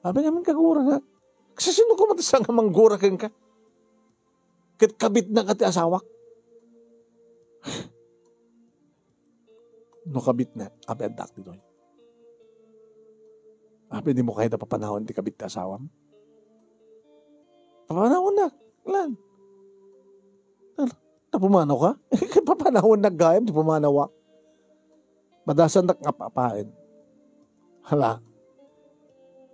Abi ngamin kagura na. Kasi sino ko matasa nga manggura kenka? Ket kabitna ka ti asawak. No kabitna, abi addak ditoy. Abi, di mo kayat a papanawan ti kabit ti asawam? Papanawannak, lan. Ano? Napumanaw ka? Papanawannak gayam, di pumanawak. Madasannak nga papaen. Hala.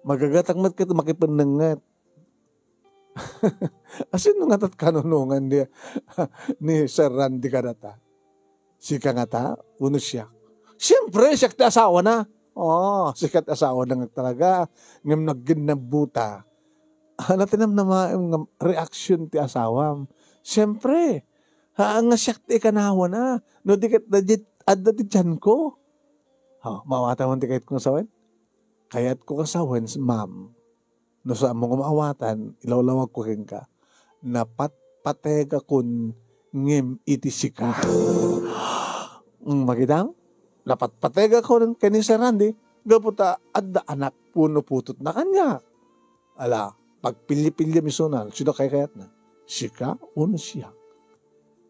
Magagatak met ket makipennengnget. Asino ngata ti kanunongan ni, ni Sir Randy kadata? Sika ngata wenno siak? Siempre, siak ti asawana. Oo, sika ti asawana nga talaga. Ngem nagginnabbuta. Ania ti namnamaem nga reaksyon ti asawam? Siempre, haan nga siak ti ikanawana. No di ket, adda ti tianko. Ha, maawatam ti kayatko nga sawen? Kayatko nga sawen, ma'am. No saanmo nga maawatan, ilawlawagko kenka. Napatpategakon ngem iti sika. Mm, makitam? Napatpategakon ken ni Sir Randy, gapu ta adda anak wenno putotna kaniak. Ala, pagpilli-pilli mi sunan, sino kaykayatna? Sika wenno siak?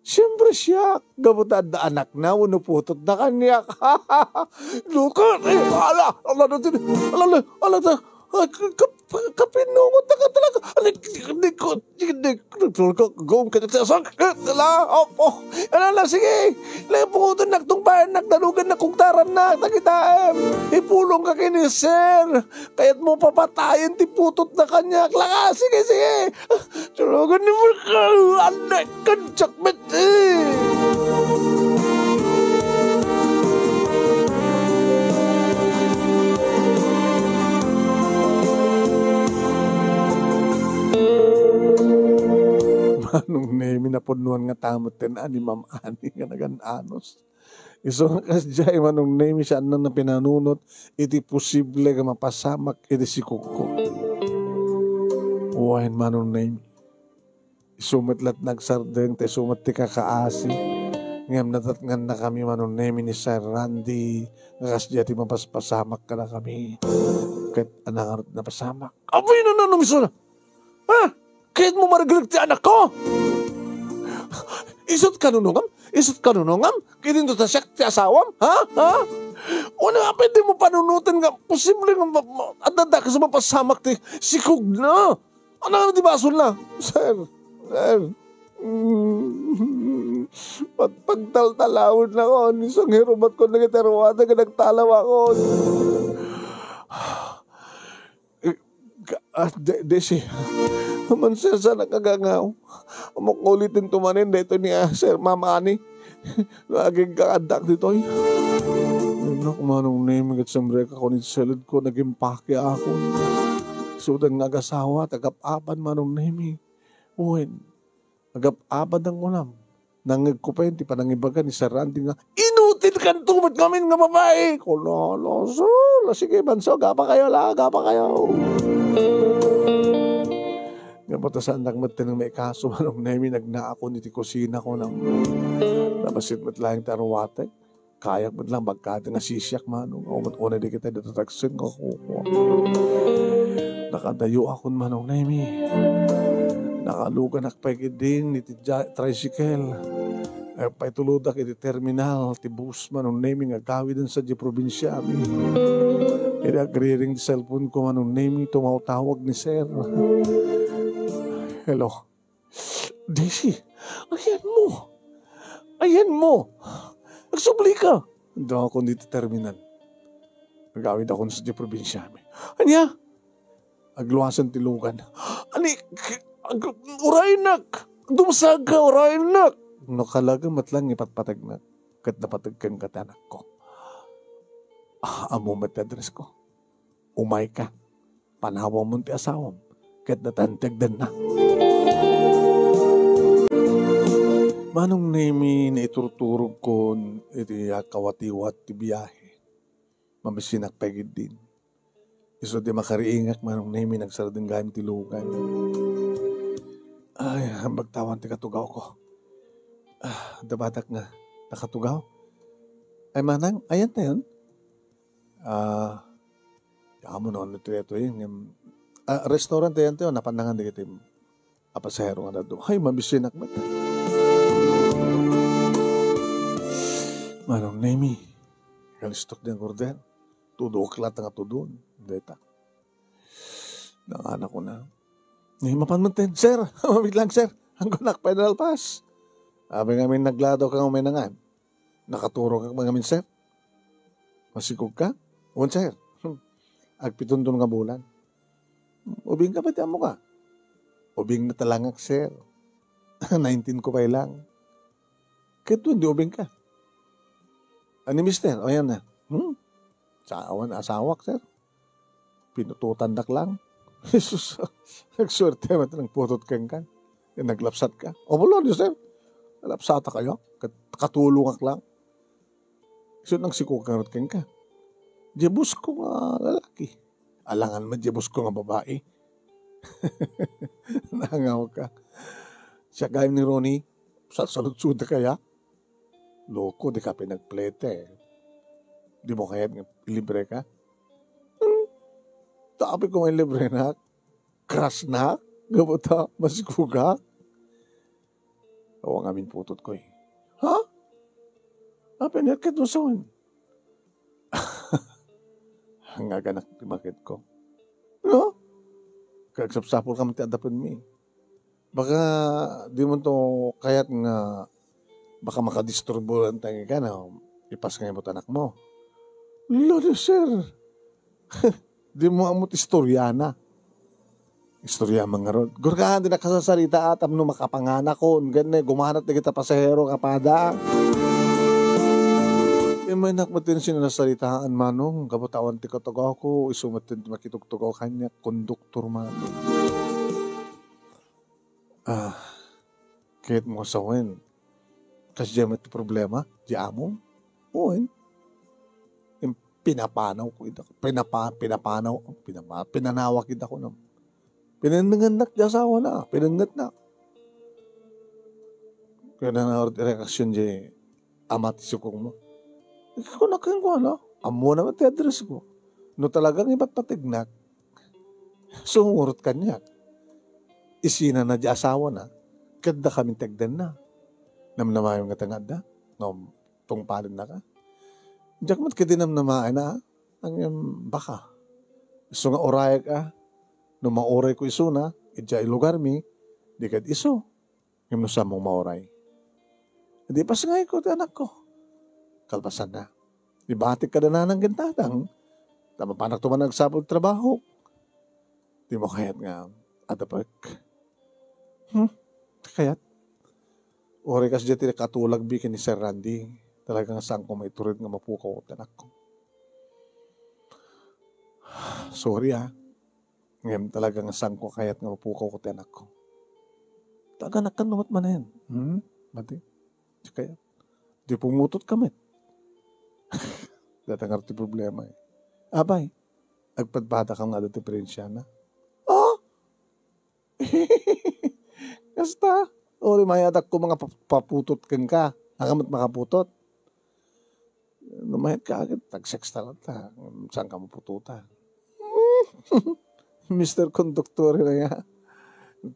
Siempre, siak. Gapu ta adda anakna wenno putotna kaniak. Luka, eh, ala, ala, ala, ala, ala, ala, ta, ah, ka-, ka-, kapinungot na ka talaga. Ala, di ko, di, di, nagtulog ka, gawin ka, nagsasak, eh, ala, oh, oh, ala, ala, sige. Ala, punguton, nagtungpayan, nagdalugan, nagkugtaran na, tagitaem. Ipulong ka kini, sir. Kayat mo papatayen ti putotna kaniak. Laka, sige, sige. Tulugan ni Mark. Anak ka, Jack Met, eh. Manong Nemi, napunnuan nga tamot ten animam ani nga nagan-anos. Isu nga kasdiay, Manong Nemi, saanna nga pinanunot iti posible nga mapasamak iti sikugko. Wen, Manong Nemi. Isu met latta agsardeng, ta isu met ti kakaasi. Ngem nadatngannakami, Manong Nemi, ni Sir Randy, nga kasdiay ti mapaspasamak kadakami. Ket ania ngarud napasamak? Apay, nananumsol! Ha? Kayatmo marigrek ti anakko? Isu't kanunongam? Isu't kanunongam? Ket inton ta siak ti asawam? Ha? Ha? Wen, apay dimo panunoten nga posible nga ma-, ma-, adda dakes a mapasamak ti sikugna? Ania ti basolna? Sir, sir. Mm. Pag-, pagtaltalawennakon, isu nga irubatkon dagiti aruatek nga nagtalawakon. Eh, ka-, ah, De-, Desi, amansa, saan a kagangaw? Ammok nga uliten tumanen daytoy ni, ah, Sir, Ma'am Ani. Agingga addak ditoy. Anak, Manong Nemi, ket siempre, kakon iti saledko, nagimpake akon. Isuda nga agasawa, tagap-apan, Manong Nemi. Wen, agap-apan ang kunam. Nangngegko pay ti panangibaga ni Sir Randy nga, "Inutil kanto met ngamin nga babai!" Kunana, "Sus, la, sige, banso, agapa kayo la, agapa kayo." Ngem ta saannak met ti maikaso, Manong Nemi, nagnaakon iti kusina, kunam. Nabassit met laeng ti aruatek. Kayak met lang bagkada nga sisiak, Manong. Awan met unay dagiti dadatagsen nga kukuak. Nakadayoakon, Manong Nemi. Nakaluganak pay ketdin iti ja-, tricycle. Ay, paitulodak iti terminal ti bus, Manong Nemi, nga agawiden sadiay probinsiami. Idi agriring ti cellphone ko, Manong Nemi, tumawtawag ni Sir. Hello. "Desi, ayanmo? Ayanmo? Agsubli ka." Addaakon ditoy terminal. Agawidakon sadiay probinsiami. "Ania?" Agluasen ti lugan. "Ani, ag-, uraynak! Dumsag ka, uraynak!" No, kalagem met lang ipatpategnak. Ket napateg kenka ti anakko. Ah, ammo met ti addressko. Umayka, panawamon ti asawam, ket datan ti agdannak. Manong Nemi, naiturturogkon iti akawatiwat ti biahe. Mamisinak pay ketdin. Isu ti makariingak, Manong Nemi, nagsardeng gayam ti lugan. Ay, agtawag ti katugawko. Ah, adda badak nga nakatugaw. Ay, manang, ayantayon? Ah, amo no, ano ito, ito, eh, ngem, ah, restaurant yan, ito, napandangan dagiti a pasahero nga dadduma. Ay, mabisinak met. Manong Nemi, kalistok din order. Tudok latta nga tudon. Deta. Nanganak ko na. Ni mapan man ten, "Sir, mabiglang, sir. Ang kunak, final pass." Abi ngamin nagladaw ka nga may nangan. "Nakaturog ka ngamin, sir? Masikog ka?" "Wen, sir." Hmm. Agpitundon nga bulan. "Ubing ka pati ammo ka?" "Ubing na talangak, sir." "Nineteen ko pay lang." "Ket wen di ubing ka?" "Ani, mister, o yan na." "Hmm? Sa awan asawak, sir. Pinututandak lang." Jesus, nagsuerte met nang putot kenka. Yan, naglapsat ka. "O, bulan, sir. Lapsata kayo. Kat-, katulongak lang." So, nang siko karot kenka. Jebus ko nga lalaki. Alangan man jebus ko nga babae. Nangaw ka. Siya kayo ni Ronnie, sasaludsud kaya? Loko, di ka pinagplete. Di mo kayat nga ilibre ka? Hmm. Tapi ko nga ilibre na. Crush na? Gabuta, masikuga? Awa nga amin putot ko eh. Ha? Apin, ket mo saan? Ang aganak ti makit ko. No? Kagsapsapul ka man ti adapen mi. Baka di mo to kayat nga baka makadisturbo lang tayo ka na ipas nga imot anak mo. Lolo, sir. Di mo amot istoryana. Istorya man ngarud. Gurkaan di nakasasarita at amno makapanganakon. Ganyan, gumanat na kita pasahero kapada. Imaynak mo din sinasaritaan, Manong. Kabutawan ti katugaw ko. Isu met din makitugtugaw kanya. Konduktor, Manong. Ah, ket mo sawen, kasdiay met ti problema, di amo? Wen. Im-, pinapanaw ko ida, pinapa-, pinapanaw, pinapa-, pinanawak ida ko na. Pinanengennak di asawa na, pinanenget na. Kaya na reaksyon di ama ti sukong mo. Ikaw na kayo ko, ano? Amo naman ti address ko. No talagang ipatpatignak, sumurot kaniak. Isina na di asawa na, kadda kami tagdan na. Namnamayon nga tangadda, no, tungpalin na ka. Diak mat kadi namnamayan na, ang, em, baka. Isu nga urayag, ah, no mauray ko isuna, idiay lugar mi, di kad isu. Ngem no sammong mauray, di pasngayko ti anakko. Kalpasanna, ibatik kada nanang ken tatang, ta mapanak to man agsapul trabaho. Di mo kayat nga adapek? Hmm? Kayat? Uray kasdiay ti katulagbi ken ni Sir Randy, talaga nga saanko maitured nga mapukaw ti anakko. Sorry, ah. Ngem talaga nga saanko kayat nga mapukaw ko ti anakko. Taga nakkan numat manen. Hmm? Mati. Di kayat. Di pumutot ka met. Data nga ti problema eh. Abay, agpadpada ka nga ada ti diferensya na. Oh? Kasta, uri mayadak ko mga pa-, paputot ken ka. Ang amat makaputot. Lumayat ka agad, tag-sex ta latta. Saan ka mapututan? Mister Conductor na ya.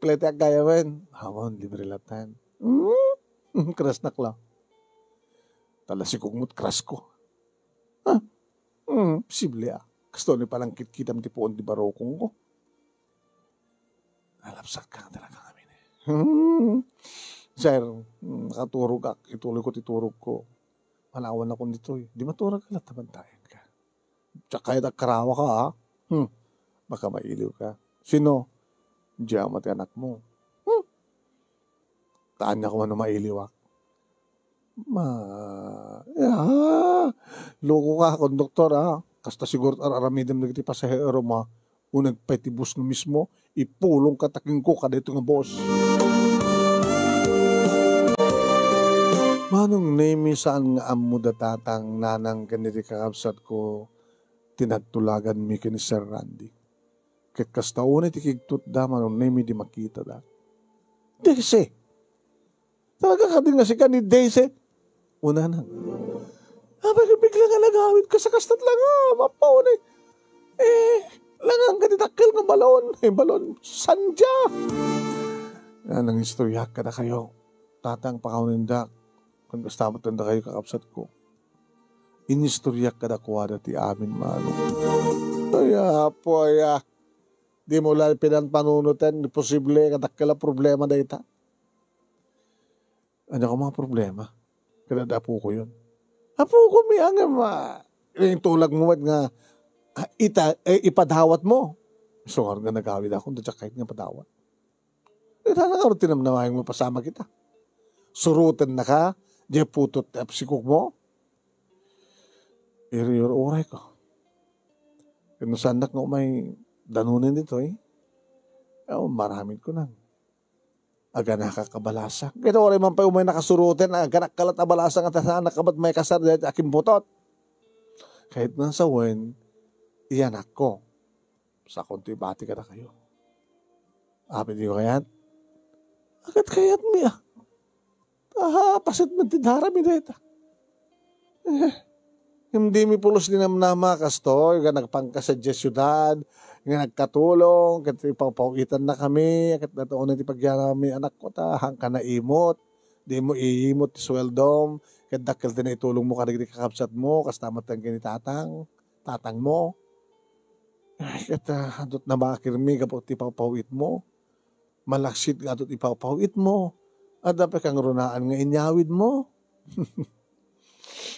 Plete agaya wen. Awan, libre latan. Crush na kla. Talasikog mo't crush ko. Ah, hmm, posible ah. Kasto ni palang kitkitam ti puon ti barokong ko. Nalapsat ka talaga kami ni. Hmm. Sir, hmm, nakaturog ak. Ituloy ko ti turog ko. Manawan ako ditoy. Di maturag ka latta, bantayan ka. Tsaka yung nagkarawa ka, ha? Hmm. Baka mailiw ka. Sino? Diyan mo ti anak mo. Hmm. Taan niya ko man mailiw ak. Ma, ah, loko ka, konduktor, ah. Kasta siguro ar-aramidem dagiti pasahero mo, ah. Uneg pay ti bus no mismo, ipulong ka ta kenko kadaytoy nga bus. Manong Nemi, saan nga ammo da tatang, nanang, ken iti kakabsat ko, ti nagtulagan mi ken ni Sir Randy. Ket kasta unay ti kigtutda, Manong Nemi, di makita da. Desi! Talaga kadi nga sika ni Desi? Unana. Apay nga bigla nga nagawid ka sa kastat lang, ah, mapaw na, eh, langan ka ti dakkel nga balon. Eh, balon, sandya. Nga nangistoryak kadakayo. Tatang, pakaw nindak. Kung kastamat lang dakayo, kakabsat ko. Inistoryak kadakuada ti amin, Manong. Ay, apo, ay, ah. Di mo lang pinanpanunoten, posible, kadakkel a problema dayta. Ania ka mga problema? Kada apo ko yun. Apo ko, mi, angem, ah, yung tulag mo, met nga, ah, ita, eh, ipadawat mo. So, nga nagawid ako, dadya kahit nga padawat. Ita na nga, tinamnamayan mo, pasama kita. Surutan na ka, di putot ti apsikog mo. Iri, iri, uray ko. Kano sanak nga umay danunin ditoy. Aw, maramid ko nang. Aganaka kabalasa. Kaya oray man pay umay nakasuroten, aganak kalat a balasa nga ta saan nakabat may kasar dayta a kimputot. Kahit nga sawen, iyanakko. Sakon to ibati kadakayo. Apay diyo kayat? Agat kayat mi, ah. Aha, paset man ti darami dayta. Eh, hindi mi pulos ni namnama, kastoy, nga nagpangka sadiay siudad, nga nagkatulong, ket ipawpaw-itan na kami, ket natuon ti pagyaram mi, anak ko, ta, hangka naimot, di mo iimot ti sueldom, ket dakkel ti naitulong mo kadagiti kakabsat mo, kasta met ken ni tatang, tatang mo. Ay, ket, ah, adut nabakir mi gapu ti pawpaw-it mo. Malaksid nga adut ipawpaw-it mo. Adda pay kangrunaan nga inyawid mo.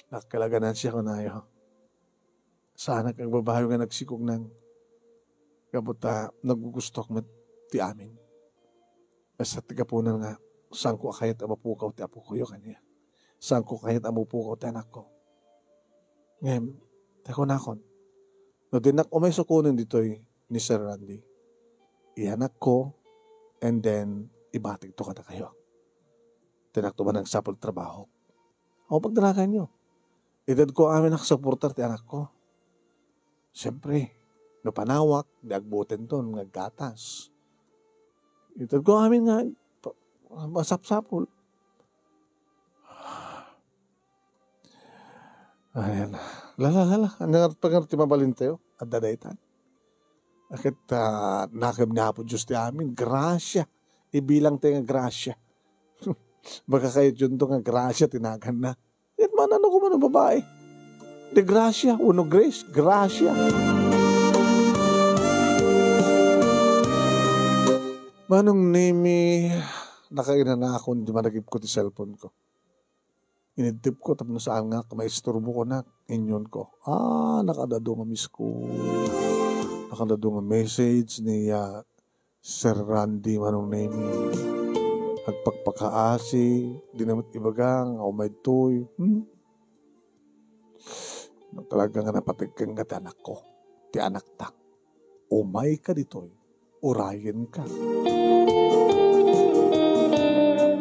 Dakkel a ganansya kunayo. Saanak agbabayo nga nagsikog nang gapu ta nagugustok met ti amin. Basta ti gapunan nga, saanko a kayat a mapukaw ti apokoyo kaniak. Saanko a kayat a mapukaw ti anakko. Ngem, ta kunakon, no dinak umay sukonen ditoy ni Sir Randy, iyanakko, and then, ibatikto kadakayo. Tinakto man ang sapul trabaho. Ako pagdanaganyo. Itedko amin a suportar ti anakko. Siyempre, no panawak, di agbutenton nga aggatas. Itedko amin nga pa-, masapsapul. Ayan. Lala, lala. Ano nga pangar ti mabalintayo? Adda dayta. Aket, ah, nakem ni Apo Diyos ti amin. Grasya. Ibilang tayo nga grasya. Baka kayo dyan to nga grasya, tinagan na. Ket man, ano ko man a babae? Di grasya, uno grace, grasya. Manong Nemi, nakainanakon di managip ko ti cellphone ko. Inidtip ko tapno saan nga maisturbo ko, nak, inyon ko. Ah, nakadado nga miss call. Nakadado nga message ni, ah, Sir Randy, Manong Nemi. Agpakpakaasi, di na met ibaga nga umay ditoy. Hmm? No talaga nga napateg kenka ti anakko, ti anakta, umayka ditoy, urayenka.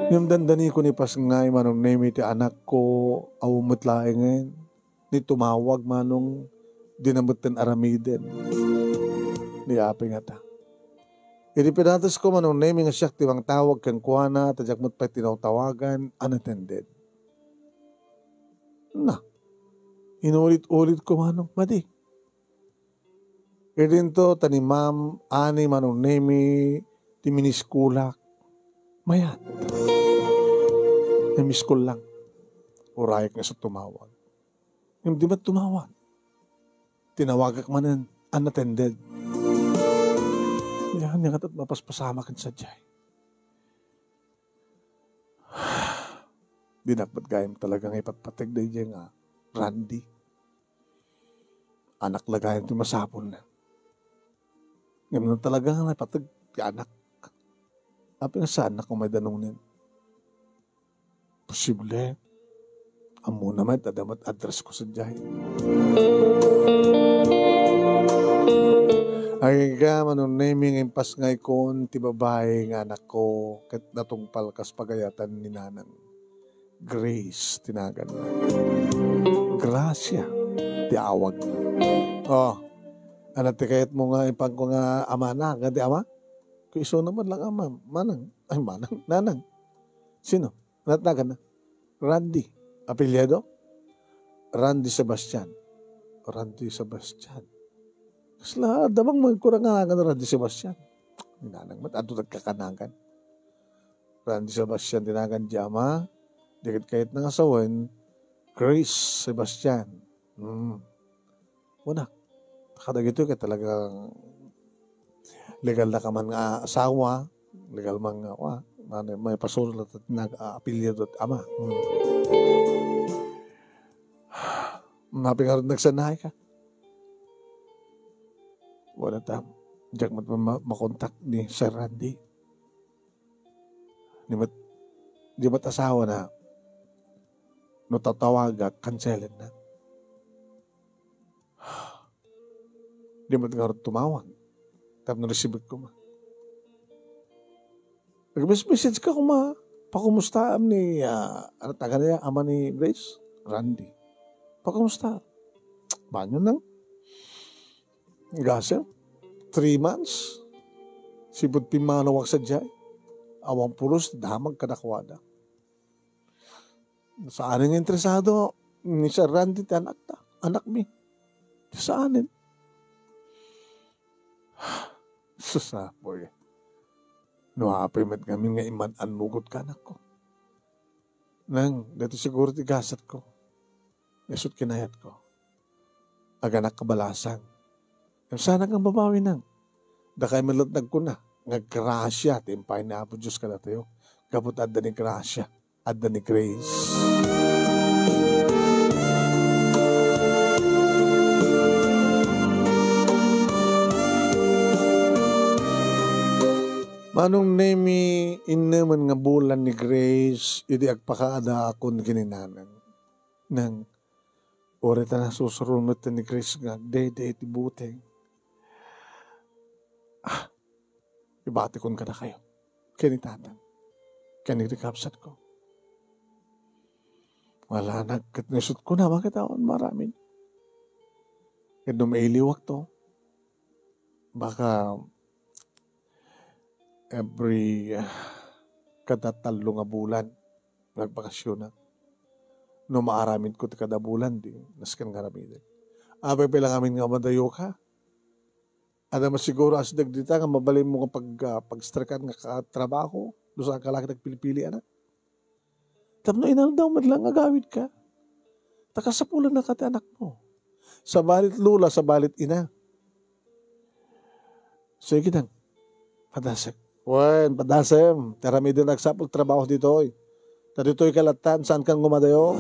Ngem dandani ko ni Pasngay, Manong Nemi, ti anakko, awan met laengen. Ni tumawag, Manong, di na metten aramiden. Ni apay ngata. Idi pinatesko, Manong Nemi, nga siak ti mangtawag kenkuana, ta diak met pay tinawtawagan, unattended. Na, inulit-ulit ko, Manong, madi. Idinto, ta ni Ma'am Annie, Manong Nemi, ti miniskulak. Mayat. Namiskul lang. Urayak nga sa tumawag. Ngem di met tumawag. Tinawagak manen, unattended. Yan, yan, ket mapaspasamak ken sadiay. Dinak met gayam talaga nga ipatpateg daydiay nga Randy. Anak la gayam ti masapulna. Ngem no talaga nga napateg ti anak, apay nga saannak umay danongnen? Posible. Ammona met, adda met address ko sadiay. Agingga, Manong Nemi, nga impasngaykon ti babai nga anakko, ket natungpal kas pagayatan ni Nanang. Grace ti naganna. Gracia ti awagna. Oh, ano ti kayatmo nga ipanko nga amana, nga ti ama? Kung isuna man lang ama, manang, ay, manang, nanang. Sino? Ano ti naganna? Randy. Apelyido? Randy Sebastian. Randy Sebastian. Kasla, damang man kurang nga Randy Sebastian. Nanang mat, ato nagkakanagan. Randy Sebastian ti nagan di ama, di ket kayatna nga sawen, Grace Sebastian. Hmm. Wana, kadagitoy ket talagang legal na ka man nga asawa, legal man nga, wa, ano, may pasurot at nag-aapelyido at ama. Hmm. Mapingarod nagsanay ka. Wala ta, diak met ma-, makontak ni Sir Randy. Di met, di met asawa na, no tatawagak, cancelen na. Di met ngarud tumawag. Tapno receive ko ma. Nag-message ka kuma, pakumustaam ni, ah, ano, taga niya, ama ni Grace? Randy. Pakumusta? Banyo nang gasem. Three months. Sipud pimmanawak sadiay. Awan pulos, damag kadakuada. Saan nga interesado ni Sir Randy ti anak ta, anak mi. Saan? Sus, apoy. No apay met ngamin nga iman-annugot ka, anakko. Nang, dito siguro ti gasat ko. Isut kinayat ko. Aganak kabalasang. Ngem saan nga mabawi nang. Dakay met latta nagkuna, nga grasia ti impay ni Apo Dios kadatayo. Gapu ta adda ni grasia, adda ni grace. Manong Nemi, innemen nga bulan ni Grace, idi agpakaadaakon ken ni nanang. Nang, uray ta nasusuron met ni Grace nga agdayday ti buteng. Ah, ibatikon kadakayo. Ken ni tatang. Ken ni kabsatko. Wala nag-, ket nusot ko na, bakit awan maramid? Ket no mailiwak to, baka every, ah, kada tallo nga bulan, nagbakasyon na. No maaramid ko ti kada bulan, di, nasken nga aramiden. Apay pay lang amin nga madayo ka. Adda masiguro a sideg dita nga mabalin mo nga pag-, ah, pag-strikean nga katrabaho, no saan ka lagi nagpilpili, anak. Tapno inaldaw met lang nga agawid ka. Ta kasapulan na ka ti anak mo. Sabalit lula, sabalit ina. Sige nang. Padasek. Wen, padasem. Ti aramiden agsapul trabaho ditoy. Ta ditoy ka latta, saan kan gumadayo?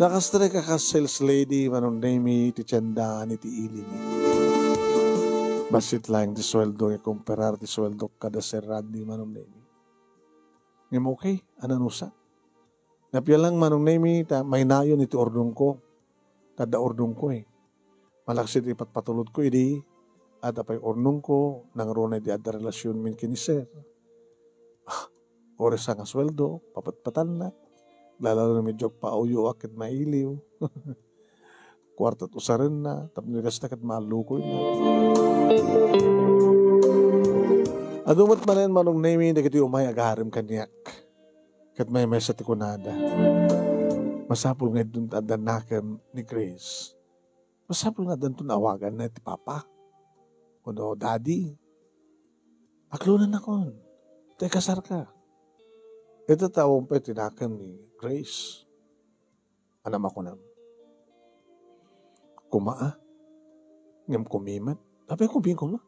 Nakastrike a kas sales lady, Manong Nemi, ti tiendaan iti ili mi. Bassit laeng ti sueldo nga ikumparar ti sueldo kada Sir Randy, Manong Nemi. Ngem okay, ananusa. Napialang Manong Nemi, ta mainayon iti urdongko. Ta adda urdongko, eh. Malaksid ipatpatulodko idi, adda pay urnongko, nangruna idi adda relasionmi ken ni Sir. Ah, uray saan nga sueldo, papatpatalna. Lalo na medyo agpauyoak ket mailiw. Kuartat usarenna, tapno kasta ket maallukoyna. Adu met manen Manong Nemi dagiti umay agarem kaniak. Ket maymaysa ti kunada. Masapul nga iddun ta adda nakem ni Grace. Masapul nga addanton awaganna ti papa. Kuno daddy. Aklonennakon. Ta ikasarka. Ita ta awan pay ti nakem ni Grace. Ania makunam? Kuma a. Ngem kumi met. Apay kumi kuma?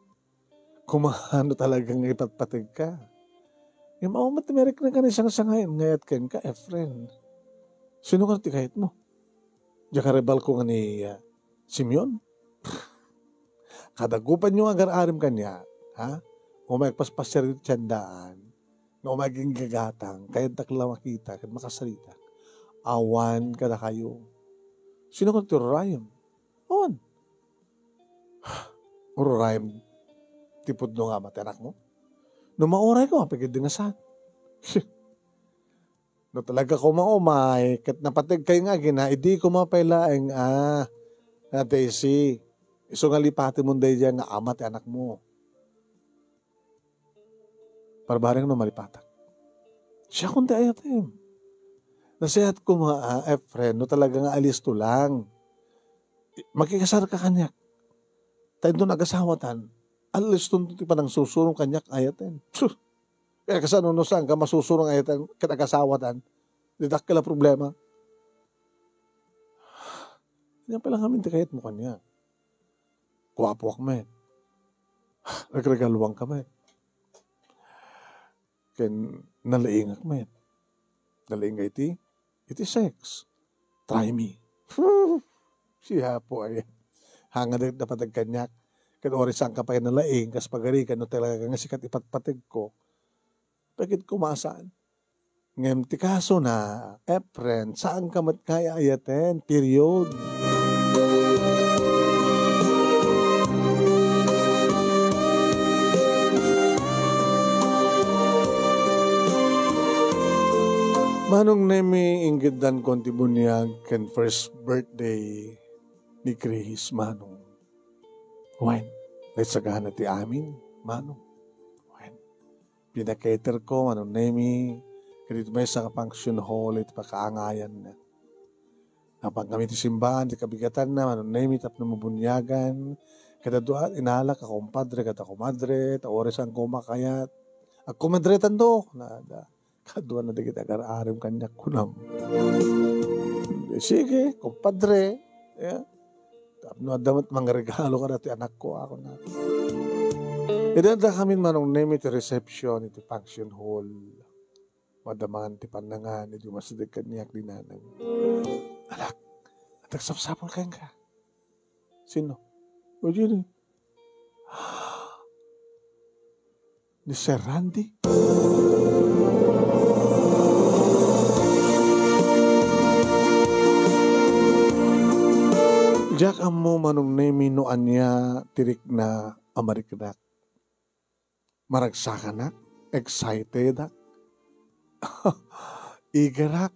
Kuma no talaga nga ipatpateg ka. Ngem awan met ti marikna ken ni sangsangayen nga ayat kenka, Efren. Sino nga ti kayat mo? Diak a rival ko nga ni, ah, Simeon? Kada gupan yo nga agar-arem kaniak, ha? Umay agpaspasiar iti tiendaan, nga umay aginggagatang, kayatdak la makita ket makasarita. Awan kadakayo. Sino nga ti ururayem? Awan. Ururayem ti pudno nga ama ti anakmo? No mauray ko, apay ket di nga saan? No talaga koma umay, ket napateg kayo nga agina, idi koma pay laeng, ah, nga Daisy, isu nga lipatemon daydiay nga ama ti anakmo. Barbareng no malipatak. Siakon ti ayatem. Nasayaat koma, ah, Efren, no talaga nga alisto lang. Makikasar ka kaniak. Ta inton agasawatan, aliston ti panangsusurong kaniak ayaten. Sus! Kaya kasano no saan ka masusurong ayaten ket agasawatan? Di dakkel a problema. Ania pay lang amin ti kayatmo kaniak? Guapoak met. Nagregaloan ka met. Ken nalaingak met. Nalaingka iti, iti sex. Try me. Siya po ay. Hanga dagiti napateg kaniak. Ken uray saan ka pay nalaing, kas pagarigan, no talaga nga sika ti patpategko. Pagit kumasan. Ngem ti kasona, Efren, saan ka met nga ay-ayaten, period. Manong Nemi, inggiddankon ti buniag ken first birthday ni Grace, Manong. Wen, naisagana ti amin, Manong. Wen. Pinakaterko, Manong Nemi, kadagiti maysa nga function hall iti pakaangayanna. Napan kami ti simbahan, ti kabigatanna, Manong Nemi, tapno mabuniagan. Kadua, inalak a kumpadre, kada kumadre, ta uray saan ko makayat. Agkumadretanto, na, da. Kaduana dagiti agar-arim kaniak kunam. Sige, kumpadre. Ya. Tapno adda met mangregalo kada ti anakko, ako na. Iti adda kami Manong Nemi ti reception iti function hall. Madaman ti pannangan, idi umasideg kaniak ni nanang. Anak, anak, sapsapul kenka. Sino? O, Jenny. Ni Sir Randy? Diak ammo Manong Nemi no ania ti rikna a mariknak. Maragsakanak, excitedak, eagerak.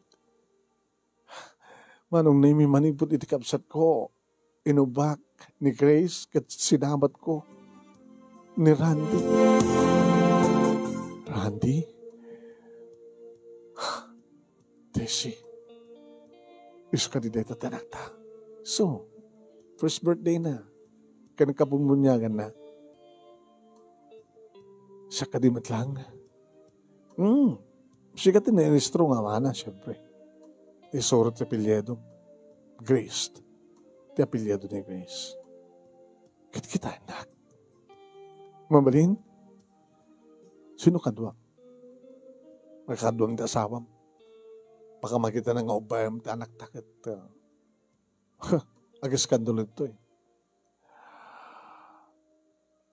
Manong Nemi, manipud iti kabsatko, inubak ni Grace ket sinabatko ni Randy. Randy? Tessie, isu kadi dayta ti anakta? So, first birthday na. Ken kabumbuniagan na. Siak kadi met lang? Hmm. Sika ti nainistro nga amana, siempre. Isurot ti apelyido. Grace. Ti apelyido ni Grace. Kitkitaennak. Mabalin? Sino kadua? Makaduam ti asawam. Baka makitana nga ubbayam ti anakta ket, uh, agiskandalo ditoy.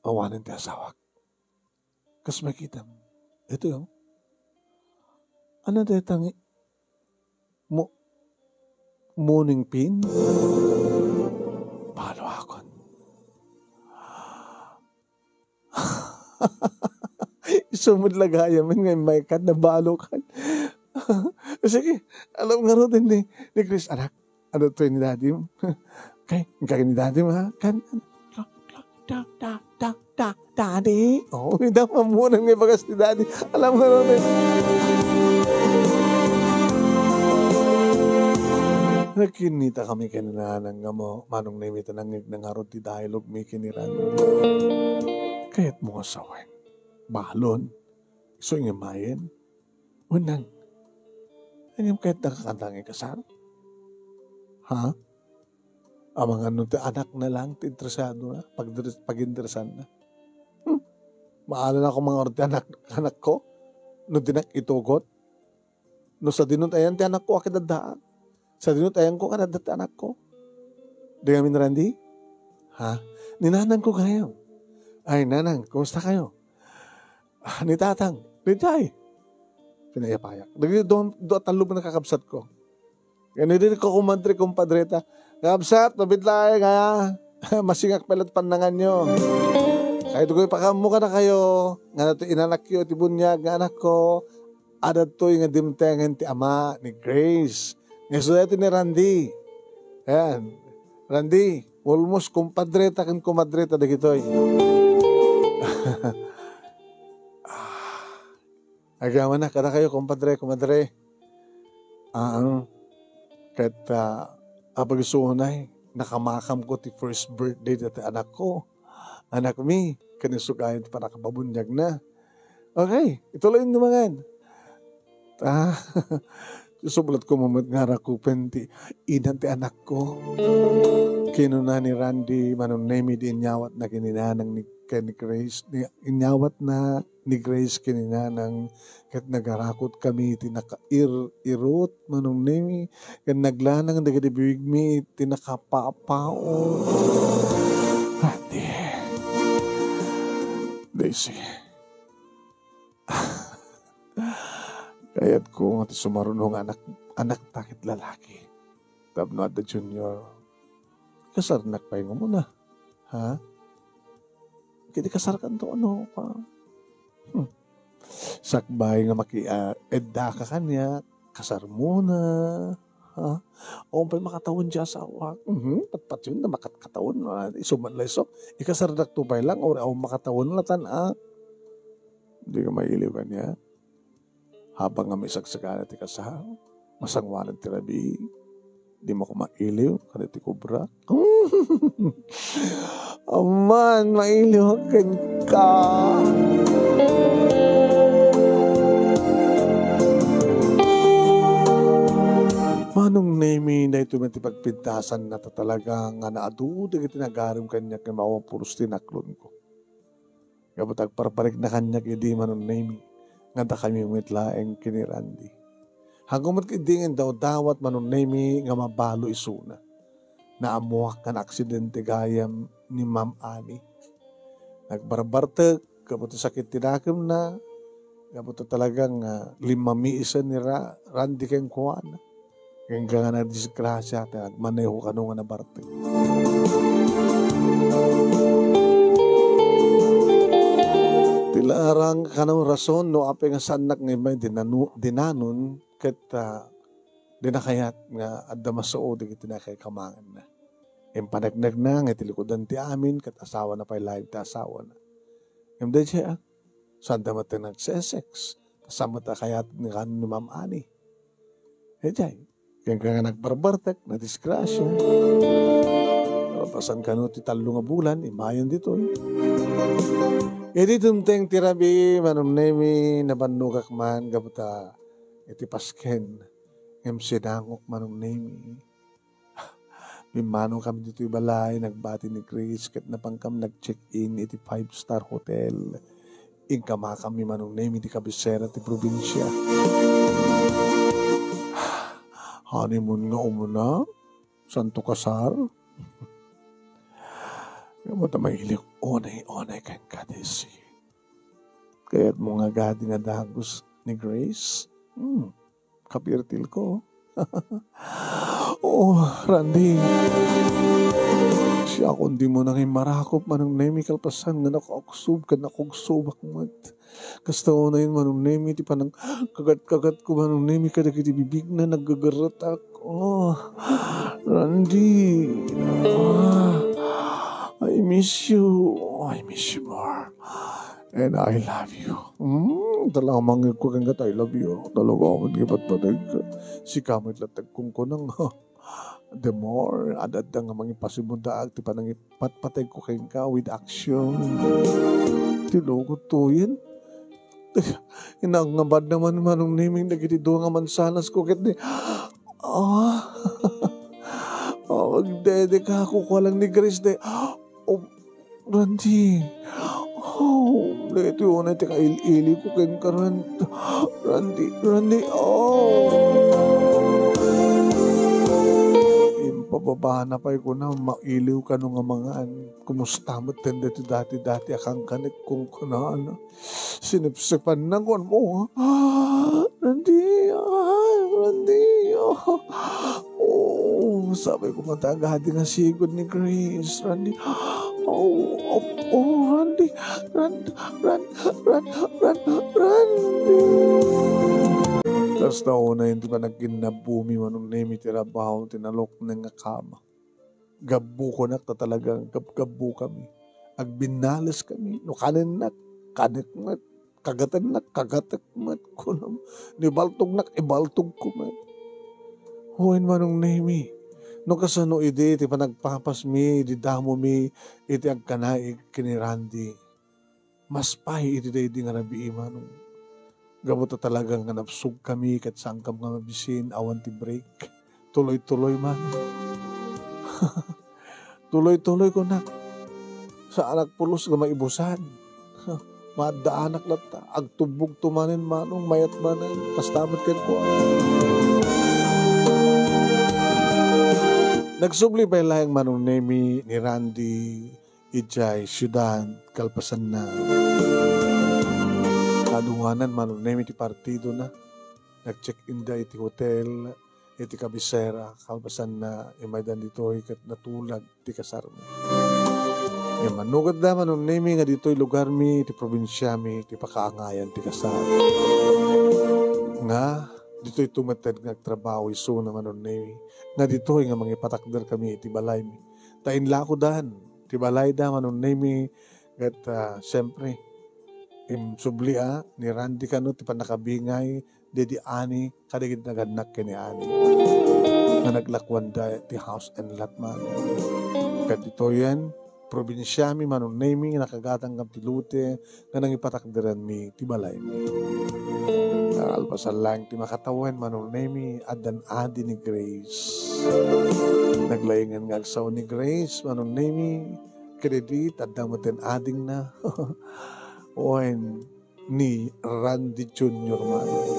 Awanen ti asawak. Kas makitam. Ito, oh. Ano dayta nga mo-, moning pin? Balo akon. Isu met la gayamen nga immaykan, nabalokan. Sige, alam ngaruden ni, ni Chris, "Anak, ano to ni Daddy mo?" "Kay, kay ni Daddy mo, ha? Kan, da, da, da, da, Daddy." Oh, ida mamunan nga bagas ni Daddy. Alam ngaruden. Nagkinita kami ken ni nanang nga mo-, Manong Nemi ta nangngeg na ngarud ti dialogue mi ken ni Randy. Kayatmo nga sawen? Balon? Isu nga immayen? Wenno, ngem kayatna nga kanta nga ikasar? Ha? Amangan no ti anakna lang ti interesadona, pagdres-, paginteresanna. Hmm. Maalan ako mangarud ti anak, anakko? No dinak itugot? No sadino ti ayan ti anakko a kadadaan? Sadino ti ayanko a kadadda ti anakko? Di ngamin, Randy? Ha? Ni nanangko gayam. Ay, nanang, kumusta kayo? Ah, ni tatang, diay. Pinayapayak. Dagiti dua, dua, tallo nga nakakabsat ko. Kani di ko kumadre, kumpadreta. Kabsat, mabitlaay nga. Masingak pelat pannanganyo. Kay dugoy pakaammo kadakayo. Nga nato inanakyo, ti buniag nga anakko. Adda toy nga dimtengen ti ama ni Grace. Nga isu daytoy ni Randy. Ayan. Randy, almost kumpadreta ken kumadreta dagitoy. Ah, agyamanak kadakayo, kumpadre, kumadre. Ah, ket, ah, apag isu unay, nakamakamko ti first birthday dati anakko. Anakmi, ken isu gayam ti pannakapabuniagna. Okay, ituloy no mangan. Ah, sublatko met nga rakupen ti ina ti anakko. Kinuna ni Randy, Manong Nemi, di inyawatna ken ni Nanang ni, ken ni Grace, ni, inyawatna ni Grace ken ni Nanang, ket nagarakutkami iti nakair-irot, Manong Nemi, ken naglanang dagiti biwigmi iti nakapapaot. Randy. Daisy. Kayatko nga ti sumaruno nga anak, anakta ket lalaki. Tapno adda junior, kasarnak pay nga umuna. Ha? Ket ikasarkanto, ano pa? Hmm. Sakbay nga maki-, ah, eddaka kaniak, kasarmona. Ha? Awan pay makatawen ti asawak. Mhm, patpatyon na makatkatawen, ah, isu man la isu. Ikasardakto pay lang, or awan makatawen la tan, ah. Dika mailiw kaniak. Habang nga maisagsaga ti kasar, masangoanan ti rabii, dimo koma mailiw kadagiti kobra. Aman, mailiw kenka. Manong Nemi, daytoy met ti pagpintasanna ta talaga nga naadu dagiti nagarem kaniak nga awan pulos ti naklonko. Gapu ta agparparikna kaniak idi, Manong Nemi, nga dakami met laeng ken ni Randy. Haanko met ketdi nga indawdawat, Manong Nemi, nga mabalo isuna. Naammoak nga naaksidente gayam ni Ma'am Annie. Nagbarbartek gapu ti sakit ti nakemna, gapu ta talagang, ah, limmamiisen ni Ra-, Randy kenkuana. Ken nga nadisgrasia ti agmaneho kano nga nabartek. Ti laeng kano rason no apay nga saannak nga immay dinanu-, dinanon ket, ah, di nakayat nga adda masao dagiti nakikamanganna. Impaneknekna nga iti likudan ti amin ket asawana pay laeng ti asawana. Ngem daydiay, ah, saanda met ti nagsesex. Saan met a kayat ni kan ni Ma'am Annie? Daydiay, kenka nga nagbarbartek, nadisgrasia. Kalpasan kano ti tallo nga bulan, immayen ditoy. Idi dumteng ti rabii, Manong Nemi, nabannogak man gapu ta iti Pasken. Ngem sinangok, Manong Nemi. Bimmanongkami ditoy balay, nagbati ni Grace, ket napankami nag-check-in iti five-star hotel. Inkamakami, Manong Nemi, iti kabisera ti probinsia. Honeymoon nga umuna, saanto kasar? Ngem ta mailiw unay-unay kenka, Daisy. Kayatmo nga agadi nga dagus ni Grace? Hmm. Kapirtil ko. Oh, Randy. Siakon dimo nangin marakop, Manong Nemi, kalpasan nga nakauksob ken nakugsobak met. Kasta unayen, Manong Nemi, ti panangkagat-kagat ko, Manong Nemi, kadagiti bibigna, naggagarretak. Oh, Randy. Ah, I miss you. I miss you more. And I love you. Hmm, talaga mangikko kenka ta I love you. Talaga, awan nga ipatpateg. Sika met latta ti kunkunang. The more, ad-adda nga mangipasimmudaak ti panangipatpateg ko kenka with action. Ti lukot tuyen. Inangngabad naman, Manong Nemi, dagiti dua nga mansanas ko ket ni, ah, oh, agdedeka, kukualang ni Grace de. Oh, Randy. Oh, daytoy unay ti kail-ili ko kenka, Ran-, Randy, Randy, oh. Impababana pay kuna, mailiw kano nga mangan. Kumusta met ten daytoy dati-dati a kankanek kunkunana? Sinepsepanna, kuan mo, ah, Randy, ah, Randy, ah. Oh, sabi ko, matagadi nga sigud ni Grace, Randy. Oh, oh, oh, Randy, Ran-, Ran-, Ran-, Ran-, Randy. Kasta unay ti panagkinnabomi, Manong Nemi, ti rabaw, ti nalukneng nga kama. Gabbukonak ta talaga, gab-, gabbukami. Agbinnaleskami. No kanennak, kanek met. Kagatennak, kagatek met. Kunam, no ibaltognak, ibaltogko met. Wen, Manong Nemi, no kasano idi ti panagpapasmi idi damomi iti agkanaig ken ni Randy, mas pay iti daydi nga rabii, Manong. Gapu ta talaga nga nabsogkami ket saankam nga mabisin, awan ti break. Tuloy-tuloy, Manong. Tuloy-tuloy, kunak. Saanak pulos nga maibusan. Maaddaanak latta. Agtubbogto manen, Manong, mayat manen. Kasta met kenkuana. Nagsubli pay laeng, Manong Nemi, ni Randy idiay siudad kalpasanna. Kadunganan, Manong Nemi, ti partidona. Nag-check-in da iti hotel iti kabisera, kalpasanna, immaydan ditoy ket natulag ti kasarmi. Immannugetda, Manong Nemi, nga ditoy lugarmi, iti probinsiami, ti pakaangayan ti kasar. Nga, ditoy tumetten nga agtrabaho isuna, Manong Nemi, nga ditoy nga mangipatakder kami iti balaymi. Ta inlakodan ti balayda, Manong Nemi, ket, ah, siyempre, imsublia ni Randy kano ti pannakabingay daydi ani kadagiti nagannak ken ni Ani nga naglakuanda ti house and lot, Manong. Ket ditoyen, probinsiami, Manong Nemi, nga nakagatangkam ti lote nga nangipatakderanmi ti balaymi. Nakalpasan laeng ti makatawen, Manong Nemi, addan adi ni Grace. Naglaingan nga agsao ni Grace, Manong Nemi, ket idi adda metten adingna. Wen, ni Randy Junior, Manong.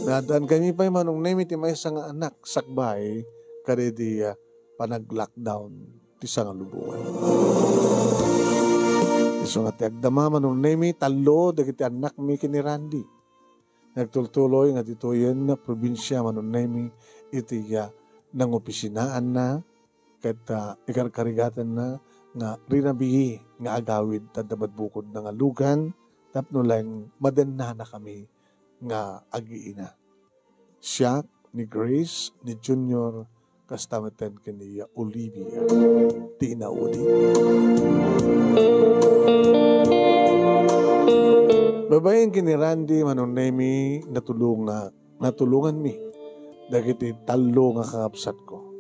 Naaddankami pay, Manong Nemi, ti maysa nga anak sakbay kadaydi, ah, panag-lockdown ti sangalubongan. Isu nga ti agdama, Manong Nemi, tallo dagiti annakmi ken ni Randy. Nagtultuloy nga ditoyen nga probinsia, Manong Nemi, iti, ah, nangopisinaanna ket, ah, ikarkarigatanna nga rinabii nga agawid ta adda met bukodna nga lugan tapno laeng madennanakami nga agiina. Siak, ni Grace, ni Junior, kasta metten ken ni Olivia ti inaudi. Babaen ken ni Randy, Manong Nemi, natulong nga natulonganmi dagiti tallo nga kakabsatko.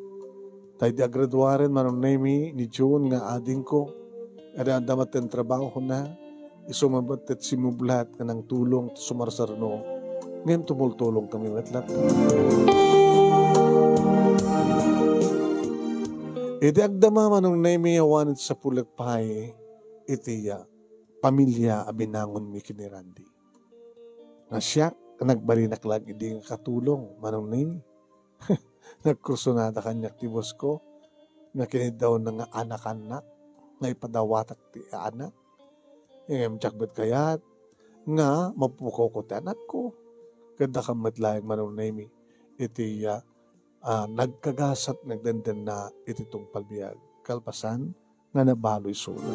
Ta idi agraduaren, Manong Nemi, ni June nga adingko, adda, adda met ti trabahona, isu met ti simmublat nga nangtulong ti sumarsarno, ngem tumultulongkami met latta. Idi agdama, Manong Nemi, awan iti sapulek pay iti, ah, pamilia a binangonmi ken ni Randy. Nga siak, nagbalinak laeng idi nga katulong, Manong Nemi. Nagkursunada kaniak ti boss ko, nga kiniddawna nga anakannak, nga ipadawatak ti anak. Ngem diak met kayat nga mapukawko ti anakko. Ket dakam met laeng, Manong Nemi, iti, ah, ah, nagkagasat, nagdendenna iti tungpal biag. Kalpasan, nga nabalo isuna.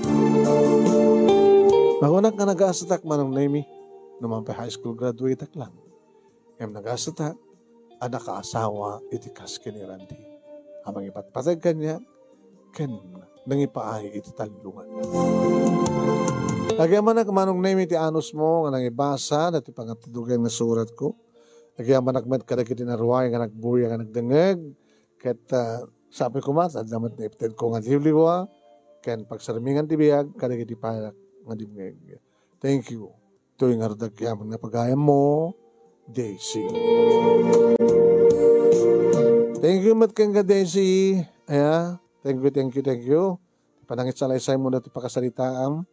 Nakunak nga nagasatak, Manong Nemi, no man pay high school graduate-ak lang. Ngem nagasatak a nakaasawa iti kas ken ni Randy a mangipatpateg kaniak ken nangipaay iti tallo nga annak. Agyamanak, Manong Nemi, ti anusmo nga nangibasa dagiti pangatudogan nga suratko. Agyamanak met kadagiti naruay nga nagbuya nga nagdengngeg. Ket, ah, sapay koma, adda met naiptedko nga liwliwa ken pagsarmingan ti biag kadagiti payak nga dimngeg. Thank you. Toy ngarud agyamanak nga pagayammo, Daisy. Thank you met kenka, Daisy. Aya, thank you, thank you, thank you. Panangitsalaysaymo dagiti pakasaritaam.